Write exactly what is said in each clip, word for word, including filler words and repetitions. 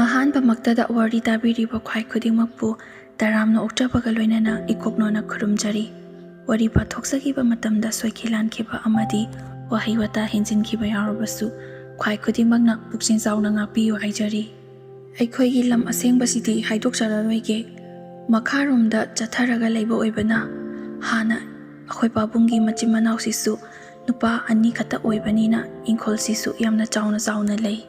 ꯑꯍꯥꯟꯕꯃꯛꯇꯗ ꯋꯥꯔꯤ ꯇꯥꯕꯤꯔꯤꯕ ꯈ꯭ꯋꯥꯏ ꯈꯨꯗꯤꯡꯃꯛꯄꯨ ꯇꯔꯥꯝꯅ ꯑꯣꯛꯆꯕꯒ ꯂꯣꯏꯅꯅ ꯏꯀꯣꯛꯅꯣꯅ ꯈꯨꯔꯨꯝꯖꯔꯤ꯫ ꯋꯥꯔꯤ ꯄꯥꯊꯣꯛꯆꯈꯤꯕ ꯃꯇꯝꯗ ꯁꯣꯏꯈꯤ ꯂꯥꯟꯈꯤꯕ ꯑꯃꯗꯤ ꯋꯥꯍꯩ ꯋꯥꯇꯥ ꯍꯦꯟꯖꯤꯟꯈꯤꯕ ꯌꯥꯎꯔꯕꯁꯨ, ꯈ꯭ꯋꯥꯏ ꯈꯨꯗꯤꯡꯃꯛꯅ ꯄꯨꯛꯆꯦꯜ ꯆꯥꯎꯅ ꯉꯥꯛꯄꯤꯌꯨ ꯍꯥꯏꯖꯔꯤ꯫ ꯑꯩꯈꯣꯏꯒꯤ ꯂꯝ ꯑꯁꯦꯡꯕꯁꯤꯗꯤ ꯍꯥꯏꯗꯣꯛꯆꯔꯔꯣꯏꯒꯦ꯫ ꯃꯈꯥꯔꯣꯝꯗ ꯆꯠꯊꯔꯒ ꯂꯩꯕ ꯑꯣꯏꯕꯅ, ꯍꯥꯟꯅ ꯑꯩꯈꯣꯏ ꯄꯥꯕꯨꯡꯒꯤ ꯃꯆꯤꯟ ꯃꯅꯥꯎꯁꯤꯁꯨ ꯅꯨꯄꯥ ꯑꯅꯤ ꯈꯛꯇ ꯑꯣꯏꯕꯅꯤꯅ, ꯏꯪꯈꯣꯜꯁꯤꯁꯨ ꯌꯥꯝꯅ ꯆꯥꯎꯅ ꯆꯥꯎꯅ ꯂꯩ꯫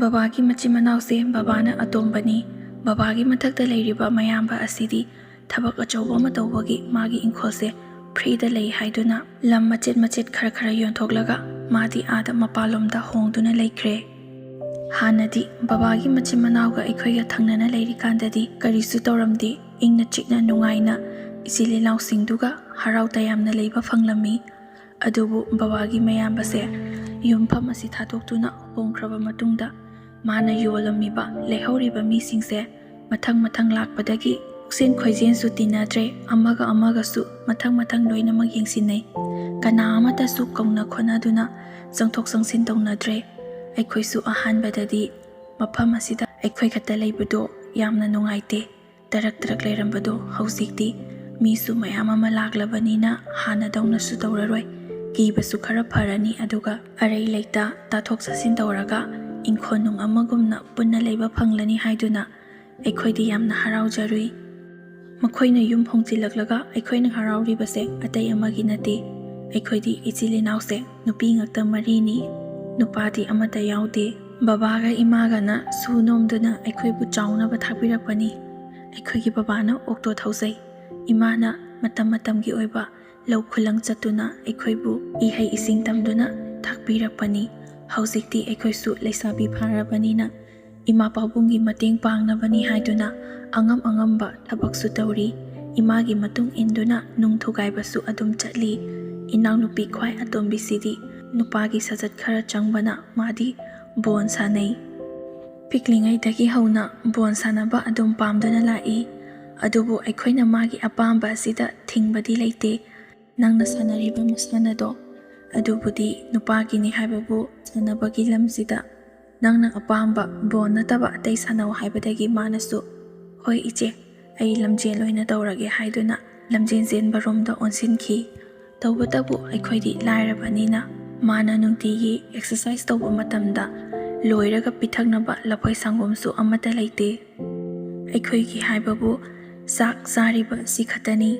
ꯕꯕꯥꯒꯤ ꯃꯆꯤꯟ ꯃꯅꯥꯎꯁꯦ ꯕꯕꯥꯅ ꯑꯇꯣꯝꯕꯅꯤ꯫ ꯕꯕꯥꯒꯤ ꯃꯊꯛꯇ ꯂꯩꯔꯤꯕ ꯃꯌꯥꯝꯕ ꯑꯁꯤꯗꯤ ꯊꯕꯛ ꯑꯆꯧꯕ ꯑꯃ ꯇꯧꯕꯒꯤ ꯃꯥꯒꯤ ꯏꯪꯈꯣꯜꯁꯦ ꯐ꯭ꯔꯤꯗ ꯂꯩ ꯍꯥꯏꯗꯨꯅ ꯂꯝ ꯃꯆꯦꯠ ꯃꯆꯦꯠ ꯈꯔ ꯈꯔ ꯌꯣꯟꯊꯣꯛꯂꯒ ꯃꯥꯗꯤ ꯑꯥꯗ ꯃꯄꯥꯟꯂꯣꯝꯗ ꯍꯣꯡꯗꯨꯅ ꯂꯩꯈ꯭ꯔꯦ꯫ ꯍꯥꯟꯅꯗꯤ ꯕꯕꯥꯒꯤ ꯃꯆꯤꯟ ꯃꯅꯥꯎꯒ ꯑꯩꯈꯣꯏꯒ ꯊꯪꯅꯅ ꯂꯩꯔꯤꯀꯥꯟꯗꯗꯤ ꯀꯔꯤꯁꯨ ꯇꯧꯔꯝꯗꯦ, ꯏꯪꯅ ꯆꯤꯛꯅ ꯅꯨꯡꯉꯥꯏꯅ ꯏꯆꯤꯜ ꯏꯅꯥꯎꯁꯤꯡꯗꯨꯒ ꯍꯔꯥꯎ ꯇꯌꯥꯝꯅ ꯂꯩꯕ ꯐꯪꯂꯝꯃꯤ꯫ ꯑꯗꯨꯕꯨ ꯕꯕꯥꯒꯤ ꯃꯌꯥꯝꯕꯁꯦ ꯌꯨꯝꯐꯝ ꯑꯁꯤ ꯊꯥꯗꯣꯛꯇꯨꯅ ꯍꯣꯡꯈ꯭ꯔꯕ ꯃꯇꯨꯡꯗ, ꯃꯥꯅ ꯌꯣꯜꯂꯝꯃꯤꯕ ꯂꯩꯍꯧꯔꯤꯕ ꯃꯤꯁꯤꯡꯁꯦ ꯃꯊꯪ ꯃꯊꯪ ꯂꯥꯛꯄꯗꯒꯤ ꯄꯨꯛꯆꯦꯟ ꯈꯣꯏꯖꯦꯟꯁꯨ ꯇꯤꯟꯅꯗ꯭ꯔꯦ, ꯑꯃꯒ ꯑꯃꯒꯁꯨ ꯃꯊꯪ ꯃꯊꯪ ꯂꯣꯏꯅꯃꯛ ꯌꯦꯡꯁꯤꯟꯅꯩ꯫ ꯀꯅꯥ ꯑꯃꯠꯇꯁꯨ ꯀꯧꯅ ꯈꯣꯠꯅꯗꯨꯅ ꯆꯪꯊꯣꯛ ꯆꯪꯁꯤꯟ ꯇꯧꯅꯗ꯭ꯔꯦ꯫ ꯑꯩꯈꯣꯏꯁꯨ ꯑꯍꯥꯟꯕꯗꯗꯤ ꯃꯐꯝ ꯑꯁꯤꯗ ꯑꯩꯈꯣꯏ ꯈꯛꯇ ꯂꯩꯕꯗꯣ ꯌꯥꯝꯅ ꯅꯨꯡꯉꯥꯏꯇꯦ꯫ ꯇꯔꯛ ꯇꯔꯛ ꯂꯩꯔꯝꯕꯗꯣ ꯍꯧꯖꯤꯛꯇꯤ ꯃꯤꯁꯨ ꯃꯌꯥꯝ ꯑꯃ ꯂꯥꯛꯂꯕꯅꯤꯅ ꯍꯥꯟꯅꯗꯧꯅꯁꯨ ꯇꯧꯔꯔꯣꯏ꯫ ꯀꯤꯕꯁꯨ ꯈꯔ ꯐꯔꯅꯤ, ꯑꯗꯨꯒ ꯑꯔꯩ ꯂꯩꯇ ꯇꯥꯊꯣꯛ ꯇꯥꯁꯤꯟ ꯇꯧꯔꯒ ꯏꯪꯈꯣꯜ ꯅꯨꯡ ꯑꯃꯒꯨꯝꯅ ꯄꯨꯟꯅ ꯂꯩꯕ ꯐꯪꯂꯅꯤ ꯍꯥꯏꯗꯨꯅ ꯑꯩꯈꯣꯏꯗꯤ ꯌꯥꯝꯅ ꯍꯔꯥꯎꯖꯔꯨꯏ꯫ ꯃꯈꯣꯏꯅ ꯌꯨꯝ ꯍꯣꯡꯖꯤꯜꯂꯛꯂꯒ ꯑꯩꯈꯣꯏꯅ ꯍꯔꯥꯎꯔꯤꯕꯁꯦ ꯑꯇꯩ ꯑꯃꯒꯤ ꯅꯠꯇꯦ꯫ ꯑꯩꯈꯣꯏꯗꯤ ꯏꯆꯤꯜ ꯏꯅꯥꯎꯁꯦ ꯅꯨꯄꯤ ꯉꯥꯛꯇ ꯃꯔꯤꯅꯤ, ꯅꯨꯄꯥꯗꯤ ꯑꯃꯠꯇ ꯌꯥꯎꯗꯦ꯫ ꯕꯕꯥꯒ ꯏꯃꯥꯒꯅ ꯁꯨ ꯅꯣꯝꯗꯨꯅ ꯑꯩꯈꯣꯏꯕꯨ ꯆꯥꯎꯅꯕ ꯊꯥꯛꯄꯤꯔꯛꯄꯅꯤ꯫ ꯑꯩꯈꯣꯏꯒꯤ ꯕꯕꯥꯅ ꯑꯣꯛꯇꯣ ꯊꯧꯖꯩ, ꯏꯃꯥꯅ ꯃꯇꯝ ꯃꯇꯝꯒꯤ ꯑꯣꯏꯕ ꯂꯧ ꯈꯨꯂꯪ ꯆꯠꯇꯨꯅ ꯑꯩꯈꯣꯏꯕꯨ ꯏꯍꯩ ꯏꯁꯤꯡ ꯇꯝꯗꯨꯅ ꯊꯥꯛꯄꯤꯔꯛꯄꯅꯤ꯫ ꯍꯧꯖꯤꯛꯇꯤ ꯑꯩꯈꯣꯏꯁꯨ ꯂꯩꯁꯥꯕꯤ ꯐꯥꯔꯕꯅꯤꯅ ꯏꯃꯥ ꯄꯥꯕꯨꯡꯒꯤ ꯃꯇꯦꯡ ꯄꯥꯡꯅꯕꯅꯤ ꯍꯥꯏꯗꯨꯅ ꯑꯉꯝ ꯑꯉꯝꯕ ꯊꯕꯛꯁꯨ ꯇꯧꯔꯤ꯫ ꯏꯃꯥꯒꯤ ꯃꯇꯨꯡ ꯏꯟꯗꯨꯅ ꯅꯨꯡ ꯊꯨꯒꯥꯏꯕꯁꯨ ꯑꯗꯨꯝ ꯆꯠꯂꯤ꯫ ꯏꯅꯥꯎꯅꯨꯄꯤ ꯈ꯭ꯋꯥꯏ ꯑꯇꯣꯝꯕꯤꯁꯤꯗꯤ ꯅꯨꯄꯥꯒꯤ ꯁꯥꯖꯠ ꯈꯔ ꯆꯪꯕꯅ ꯃꯥꯗꯤ ꯕꯣꯟ ꯁꯥꯟꯅꯩ꯫ ꯄꯤꯛꯂꯤꯉꯩꯗꯒꯤ ꯍꯧꯅ ꯕꯣꯟ ꯁꯥꯟꯅꯕ ꯑꯗꯨꯝ ꯄꯥꯝꯗꯨꯅ ꯂꯥꯛꯏ꯫ ꯑꯗꯨꯕꯨ ꯑꯩꯈꯣꯏꯅ ꯃꯥꯒꯤ ꯑꯄꯥꯝꯕ ꯑꯁꯤꯗ ꯊꯤꯡꯕꯗꯤ ꯂꯩꯇꯦ꯫ ꯅꯪꯅ ꯁꯥꯟꯅꯔꯤꯕ ꯃꯁꯥꯟꯅꯗꯣ ꯑꯗꯨꯕꯨꯗꯤ ꯅꯨꯄꯥꯒꯤꯅꯤ ꯍꯥꯏꯕꯕꯨ ꯁꯥꯟꯅꯕꯒꯤ ꯂꯝꯁꯤꯗ ꯅꯪꯅ ꯑꯄꯥꯝꯕ ꯕꯣꯜ ꯅꯠꯇꯕ ꯑꯇꯩ ꯁꯥꯟꯅꯧ ꯍꯥꯏꯕꯗꯒꯤ ꯃꯥꯅꯁꯨ, "ꯍꯣꯏ ꯏꯆꯦ, ꯑꯩ ꯂꯝꯖꯦꯜ ꯑꯣꯏꯅ ꯇꯧꯔꯒꯦ" ꯍꯥꯏꯗꯨꯅ ꯂꯝꯖꯦꯜ ꯆꯦꯟꯕ ꯔꯣꯝꯗ ꯑꯣꯟꯁꯤꯟꯈꯤ꯫ ꯇꯧꯕꯇꯕꯨ ꯑꯩꯈꯣꯏꯗꯤ ꯂꯥꯏꯔꯕꯅꯤꯅ ꯃꯥꯅ ꯅꯨꯡꯇꯤꯒꯤ ꯑꯦꯛꯁꯔꯁꯥꯏꯁ ꯇꯧꯕ ꯃꯇꯝꯗ ꯂꯣꯏꯔꯒ ꯄꯤꯊꯛꯅꯕ ꯂꯐꯣꯏ ꯁꯪꯒꯣꯝꯁꯨ ꯑꯃꯠꯇ ꯂꯩꯇꯦ꯫ ꯑꯩꯈꯣꯏꯒꯤ ꯍꯥꯏꯕꯕꯨ ꯆꯥꯛ ꯆꯥꯔꯤꯕ ꯑꯁꯤ ꯈꯛꯇꯅꯤ꯫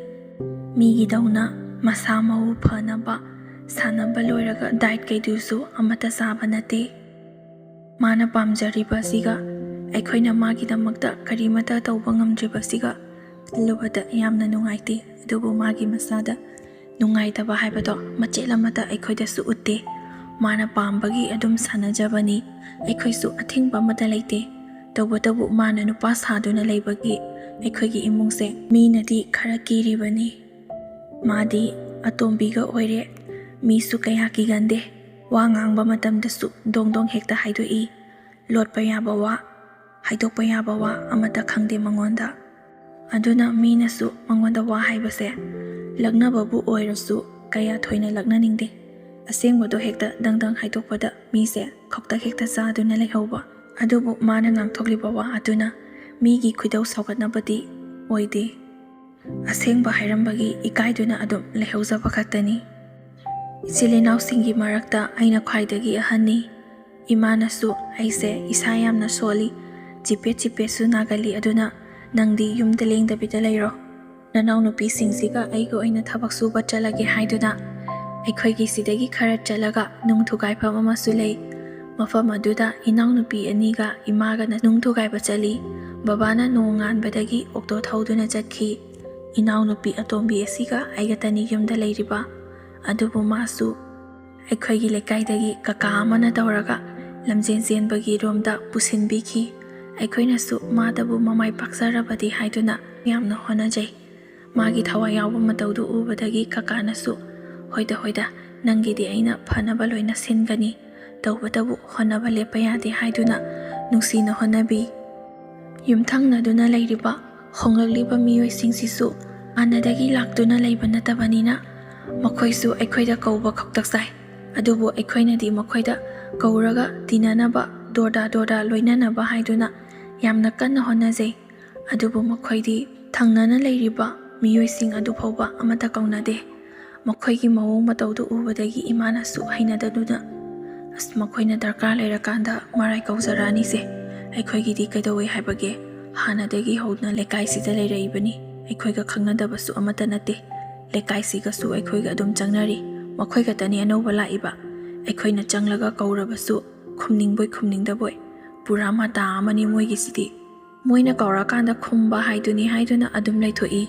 ꯃꯤꯒꯤꯗꯧꯅ ꯃꯁꯥ ꯃꯎ ꯐꯅꯕ ꯁꯥꯟꯅꯕ ꯂꯣꯏꯔꯒ ꯗꯥꯏꯠ ꯀꯩꯗꯨꯁꯨ ꯑꯃꯠꯇ ꯆꯥꯕ ꯅꯠꯇꯦ꯫ ꯃꯥꯅ ꯄꯥꯝꯖꯔꯤꯕ ꯑꯁꯤꯒ ꯑꯩꯈꯣꯏꯅ ꯃꯥꯒꯤꯗꯃꯛꯇ ꯀꯔꯤꯃꯠꯇ ꯇꯧꯕ ꯉꯝꯗ꯭ꯔꯤꯕꯁꯤꯒ ꯈꯜꯂꯨꯕꯗ ꯌꯥꯝꯅ ꯅꯨꯡꯉꯥꯏꯇꯦ꯫ ꯑꯗꯨꯕꯨ ꯃꯥꯒꯤ ꯃꯁꯥꯗ ꯅꯨꯡꯉꯥꯏꯇꯕ ꯍꯥꯏꯕꯗꯣ ꯃꯆꯦꯠ ꯑꯃꯠꯇ ꯑꯩꯈꯣꯏꯗꯁꯨ ꯎꯠꯇꯦ꯫ ꯃꯥꯅ ꯄꯥꯝꯕꯒꯤ ꯑꯗꯨꯝ ꯁꯥꯟꯅꯖꯕꯅꯤ꯫ ꯑꯩꯈꯣꯏꯁꯨ ꯑꯊꯤꯡꯕ ꯑꯃꯠꯇ ꯂꯩꯇꯦ꯫ ꯇꯧꯕꯇꯕꯨ ꯃꯥꯅ ꯅꯨꯄꯥ ꯁꯥꯗꯨꯅ ꯂꯩꯕꯒꯤ ꯑꯩꯈꯣꯏꯒꯤ ꯏꯃꯨꯡꯁꯦ ꯃꯤꯅꯗꯤ ꯈꯔ ꯀꯤꯔꯤꯕꯅꯤ꯫ ꯃꯥꯗꯤ ꯑꯇꯣꯝꯕꯤꯒ ꯑꯣꯏꯔꯦ꯫ ꯃꯤꯁꯨ ꯀꯌꯥ ꯀꯤꯒꯟꯗꯦ꯫ ꯋꯥ ꯉꯥꯡꯕ ꯃꯇꯝꯗꯁꯨ ꯗꯣꯡ ꯗꯣꯡ ꯍꯦꯛꯇ ꯍꯥꯏꯗꯣꯛꯏ꯫ ꯂꯣꯠꯄ ꯌꯥꯕ ꯋꯥ, ꯍꯥꯏꯗꯣꯛꯄ ꯌꯥꯕ ꯋꯥ ꯑꯃꯠꯇ ꯈꯪꯗꯦ ꯃꯉꯣꯟꯗ꯫ ꯑꯗꯨꯅ ꯃꯤꯅꯁꯨ ꯃꯉꯣꯟꯗ ꯋꯥ ꯍꯥꯏꯕꯁꯦ ꯂꯛꯅꯕꯕꯨ ꯑꯣꯏꯔꯁꯨ ꯀꯌꯥ ꯊꯣꯏꯅ ꯂꯛꯅꯅꯤꯡꯗꯦ꯫ ꯑꯁꯦꯡꯕꯗꯣ ꯍꯦꯛꯇ ꯗꯪ ꯗꯪ ꯍꯥꯏꯗꯣꯛꯄꯗ ꯃꯤꯁꯦ ꯈꯧꯇꯛ ꯍꯦꯛꯇ ꯆꯥꯗꯨꯅ ꯂꯩꯍꯧꯕ꯫ ꯑꯗꯨꯕꯨ ꯃꯥꯅ ꯉꯥꯡꯊꯣꯛꯂꯤꯕ ꯋꯥ ꯑꯗꯨꯅ ꯃꯤꯒꯤ ꯈꯣꯏꯗꯧ ꯁꯥꯎꯒꯠꯅꯕꯗꯤ ꯑꯣꯏꯗꯦ꯫ ꯑꯁꯦꯡꯕ ꯍꯥꯏꯔꯝꯕꯒꯤ ꯏꯀꯥꯏꯗꯨꯅ ꯑꯗꯨꯝ ꯂꯩꯍꯧꯖꯕ ꯈꯛꯇꯅꯤ꯫ ꯏꯆꯤꯜ ꯏꯅꯥꯎꯁꯤꯡꯒꯤ ꯃꯔꯛꯇ ꯑꯩꯅ ꯈ꯭ꯋꯥꯏꯗꯒꯤ ꯑꯍꯟꯅꯤ꯫ ꯏꯃꯥꯅꯁꯨ ꯑꯩꯁꯦ ꯏꯁꯥ ꯌꯥꯝꯅ ꯁꯣꯜꯂꯤ, ꯆꯤꯄꯦꯠ ꯆꯤꯄꯦꯠꯁꯨ ꯅꯥꯒꯜꯂꯤ, ꯑꯗꯨꯅ ꯅꯪꯗꯤ ꯌꯨꯝꯗ ꯂꯦꯡꯗꯕꯤꯗ ꯂꯩꯔꯣ꯫ ꯅꯅꯥꯎꯅꯨꯄꯤꯁꯤꯡꯁꯤꯒ ꯑꯩꯒ ꯑꯣꯏꯅ ꯊꯕꯛ ꯁꯨꯕ ꯆꯠꯂꯒꯦ ꯍꯥꯏꯗꯨꯅ ꯑꯩꯈꯣꯏꯒꯤ ꯁꯤꯗꯒꯤ ꯈꯔ ꯆꯠꯂꯒ ꯅꯨꯡ ꯊꯨꯒꯥꯏꯐꯝ ꯑꯃꯁꯨ ꯂꯩ꯫ ꯃꯐꯝ ꯑꯗꯨꯗ ꯏꯅꯥꯎꯅꯨꯄꯤ ꯑꯅꯤꯒ ꯏꯃꯥꯒꯅ ꯅꯨꯡ ꯊꯨꯒꯥꯏꯕ ꯆꯠꯂꯤ꯫ ꯕꯕꯥꯅ ꯅꯣꯡꯉꯥꯟꯕꯗꯒꯤ ꯑꯣꯛꯇꯣ ꯊꯧꯗꯨꯅ ꯆꯠꯈꯤ꯫ ꯏꯅꯥꯎꯅꯨꯄꯤ ꯑꯇꯣꯝꯕꯤ ꯑꯁꯤꯒ ꯑꯩꯒꯇꯅꯤ ꯌꯨꯝꯗ ꯂꯩꯔꯤꯕ꯫ ꯑꯗꯨꯕꯨ ꯃꯥꯁꯨ ꯑꯩꯈꯣꯏꯒꯤ ꯂꯩꯀꯥꯏꯗꯒꯤ ꯀꯀꯥ ꯑꯃꯅ ꯇꯧꯔꯒ ꯂꯝꯖꯦꯟ ꯆꯦꯟꯕꯒꯤ ꯔꯣꯝꯗ ꯄꯨꯁꯤꯟꯕꯤꯈꯤ꯫ ꯑꯩꯈꯣꯏꯅꯁꯨ ꯃꯥꯗꯕꯨ ꯃꯃꯥꯏ ꯄꯥꯛꯆꯔꯕꯗꯤ ꯍꯥꯏꯗꯨꯅ ꯌꯥꯝꯅ ꯍꯣꯠꯅꯖꯩ꯫ ꯃꯥꯒꯤ ꯊꯋꯥꯏ ꯌꯥꯎꯕ ꯃꯇꯧꯗꯨ ꯎꯕꯗꯒꯤ ꯀꯀꯥꯅꯁꯨ, "ꯍꯣꯏꯗ, ꯍꯣꯏꯗ, ꯅꯪꯒꯤꯗꯤ ꯑꯩꯅ ꯐꯅꯕ ꯂꯣꯏꯅ ꯁꯤꯟꯒꯅꯤ꯫ ꯇꯧꯕꯇꯕꯨ ꯍꯣꯠꯅꯕ ꯂꯦꯞꯄ ꯌꯥꯗꯦ" ꯍꯥꯏꯗꯨꯅ ꯅꯨꯡꯁꯤꯅ ꯍꯣꯠꯅꯕꯤ꯫ ꯌꯨꯝꯊꯪꯅꯗꯨꯅ ꯂꯩꯔꯤꯕ ꯍꯣꯡꯂꯛꯂꯤꯕ ꯃꯤꯑꯣꯏꯁꯤꯡꯁꯤꯁꯨ ꯍꯥꯟꯅꯗꯒꯤ ꯂꯥꯛꯇꯨꯅ ꯂꯩꯕ ꯅꯠꯇꯕꯅꯤꯅ ꯃꯈꯣꯏꯁꯨ ꯑꯩꯈꯣꯏꯗ ꯀꯧꯕ ꯈꯛꯇ ꯆꯥꯏ꯫ ꯑꯗꯨꯕꯨ ꯑꯩꯈꯣꯏꯅꯗꯤ ꯃꯈꯣꯏꯗ ꯀꯧꯔꯒ ꯇꯤꯟꯅꯅꯕ ꯗꯣꯔꯗꯥ ꯗꯣꯔꯗꯥ ꯂꯣꯏꯅꯅꯕ ꯍꯥꯏꯗꯨꯅ ꯌꯥꯝꯅ ꯀꯟꯅ ꯍꯣꯠꯅꯖꯩ꯫ ꯑꯗꯨꯕꯨ ꯃꯈꯣꯏꯗꯤ ꯊꯪꯅꯅ ꯂꯩꯔꯤꯕ ꯃꯤꯑꯣꯏꯁꯤꯡ ꯑꯗꯨ ꯐꯥꯎꯕ ꯑꯃꯠꯇ ꯀꯧꯅꯗꯦ꯫ ꯃꯈꯣꯏꯒꯤ ꯃꯑꯣꯡ ꯃꯇꯧꯗꯨ ꯎꯕꯗꯒꯤ ꯏꯃꯥꯅꯁꯨ ꯍꯩꯅꯗꯗꯨꯅ, "ꯑꯁ, ꯃꯈꯣꯏꯅ ꯗꯔꯀꯥꯔ ꯂꯩꯔꯀꯥꯟꯗ ꯃꯔꯥꯏ ꯀꯧꯖꯔꯛꯑꯅꯤꯁꯦ꯫ ꯑꯩꯈꯣꯏꯒꯤꯗꯤ ꯀꯩꯗꯧꯋꯦ ꯍꯥꯏꯕꯒꯦ? ꯍꯥꯟꯅꯗꯒꯤ ꯍꯧꯅ ꯂꯩꯀꯥꯏꯁꯤꯗ ꯂꯩꯔꯛꯏꯕꯅꯤ꯫ ꯑꯩꯈꯣꯏꯒ ꯈꯪꯅꯗꯕꯁꯨ ꯑꯃꯠꯇ ꯅꯠꯇꯦ꯫ ꯂꯩꯀꯥꯏꯁꯤꯒꯁꯨ ꯑꯩꯈꯣꯏꯒ ꯑꯗꯨꯝ ꯆꯪꯅꯔꯤ꯫ ꯃꯈꯣꯏ ꯈꯛꯇꯅꯤ ꯑꯅꯧꯕ ꯂꯥꯛꯏꯕ꯫ ꯑꯩꯈꯣꯏꯅ ꯆꯪꯂꯒ ꯀꯧꯔꯕꯁꯨ ꯈꯨꯝꯅꯤꯡꯕꯣꯏ ꯈꯨꯝꯅꯤꯡꯗꯕꯣꯏ꯫ ꯄꯨꯔꯥ ꯃꯇꯥ ꯑꯃꯅꯤ ꯃꯣꯏꯒꯤꯁꯤꯗꯤ꯫ ꯃꯣꯏꯅ ꯀꯧꯔꯀꯥꯟꯗ ꯈꯨꯝꯕ ꯍꯥꯏꯗꯨꯅꯤ ꯍꯥꯏꯗꯨꯅ ꯑꯗꯨꯝ ꯂꯩꯊꯣꯛꯏ꯫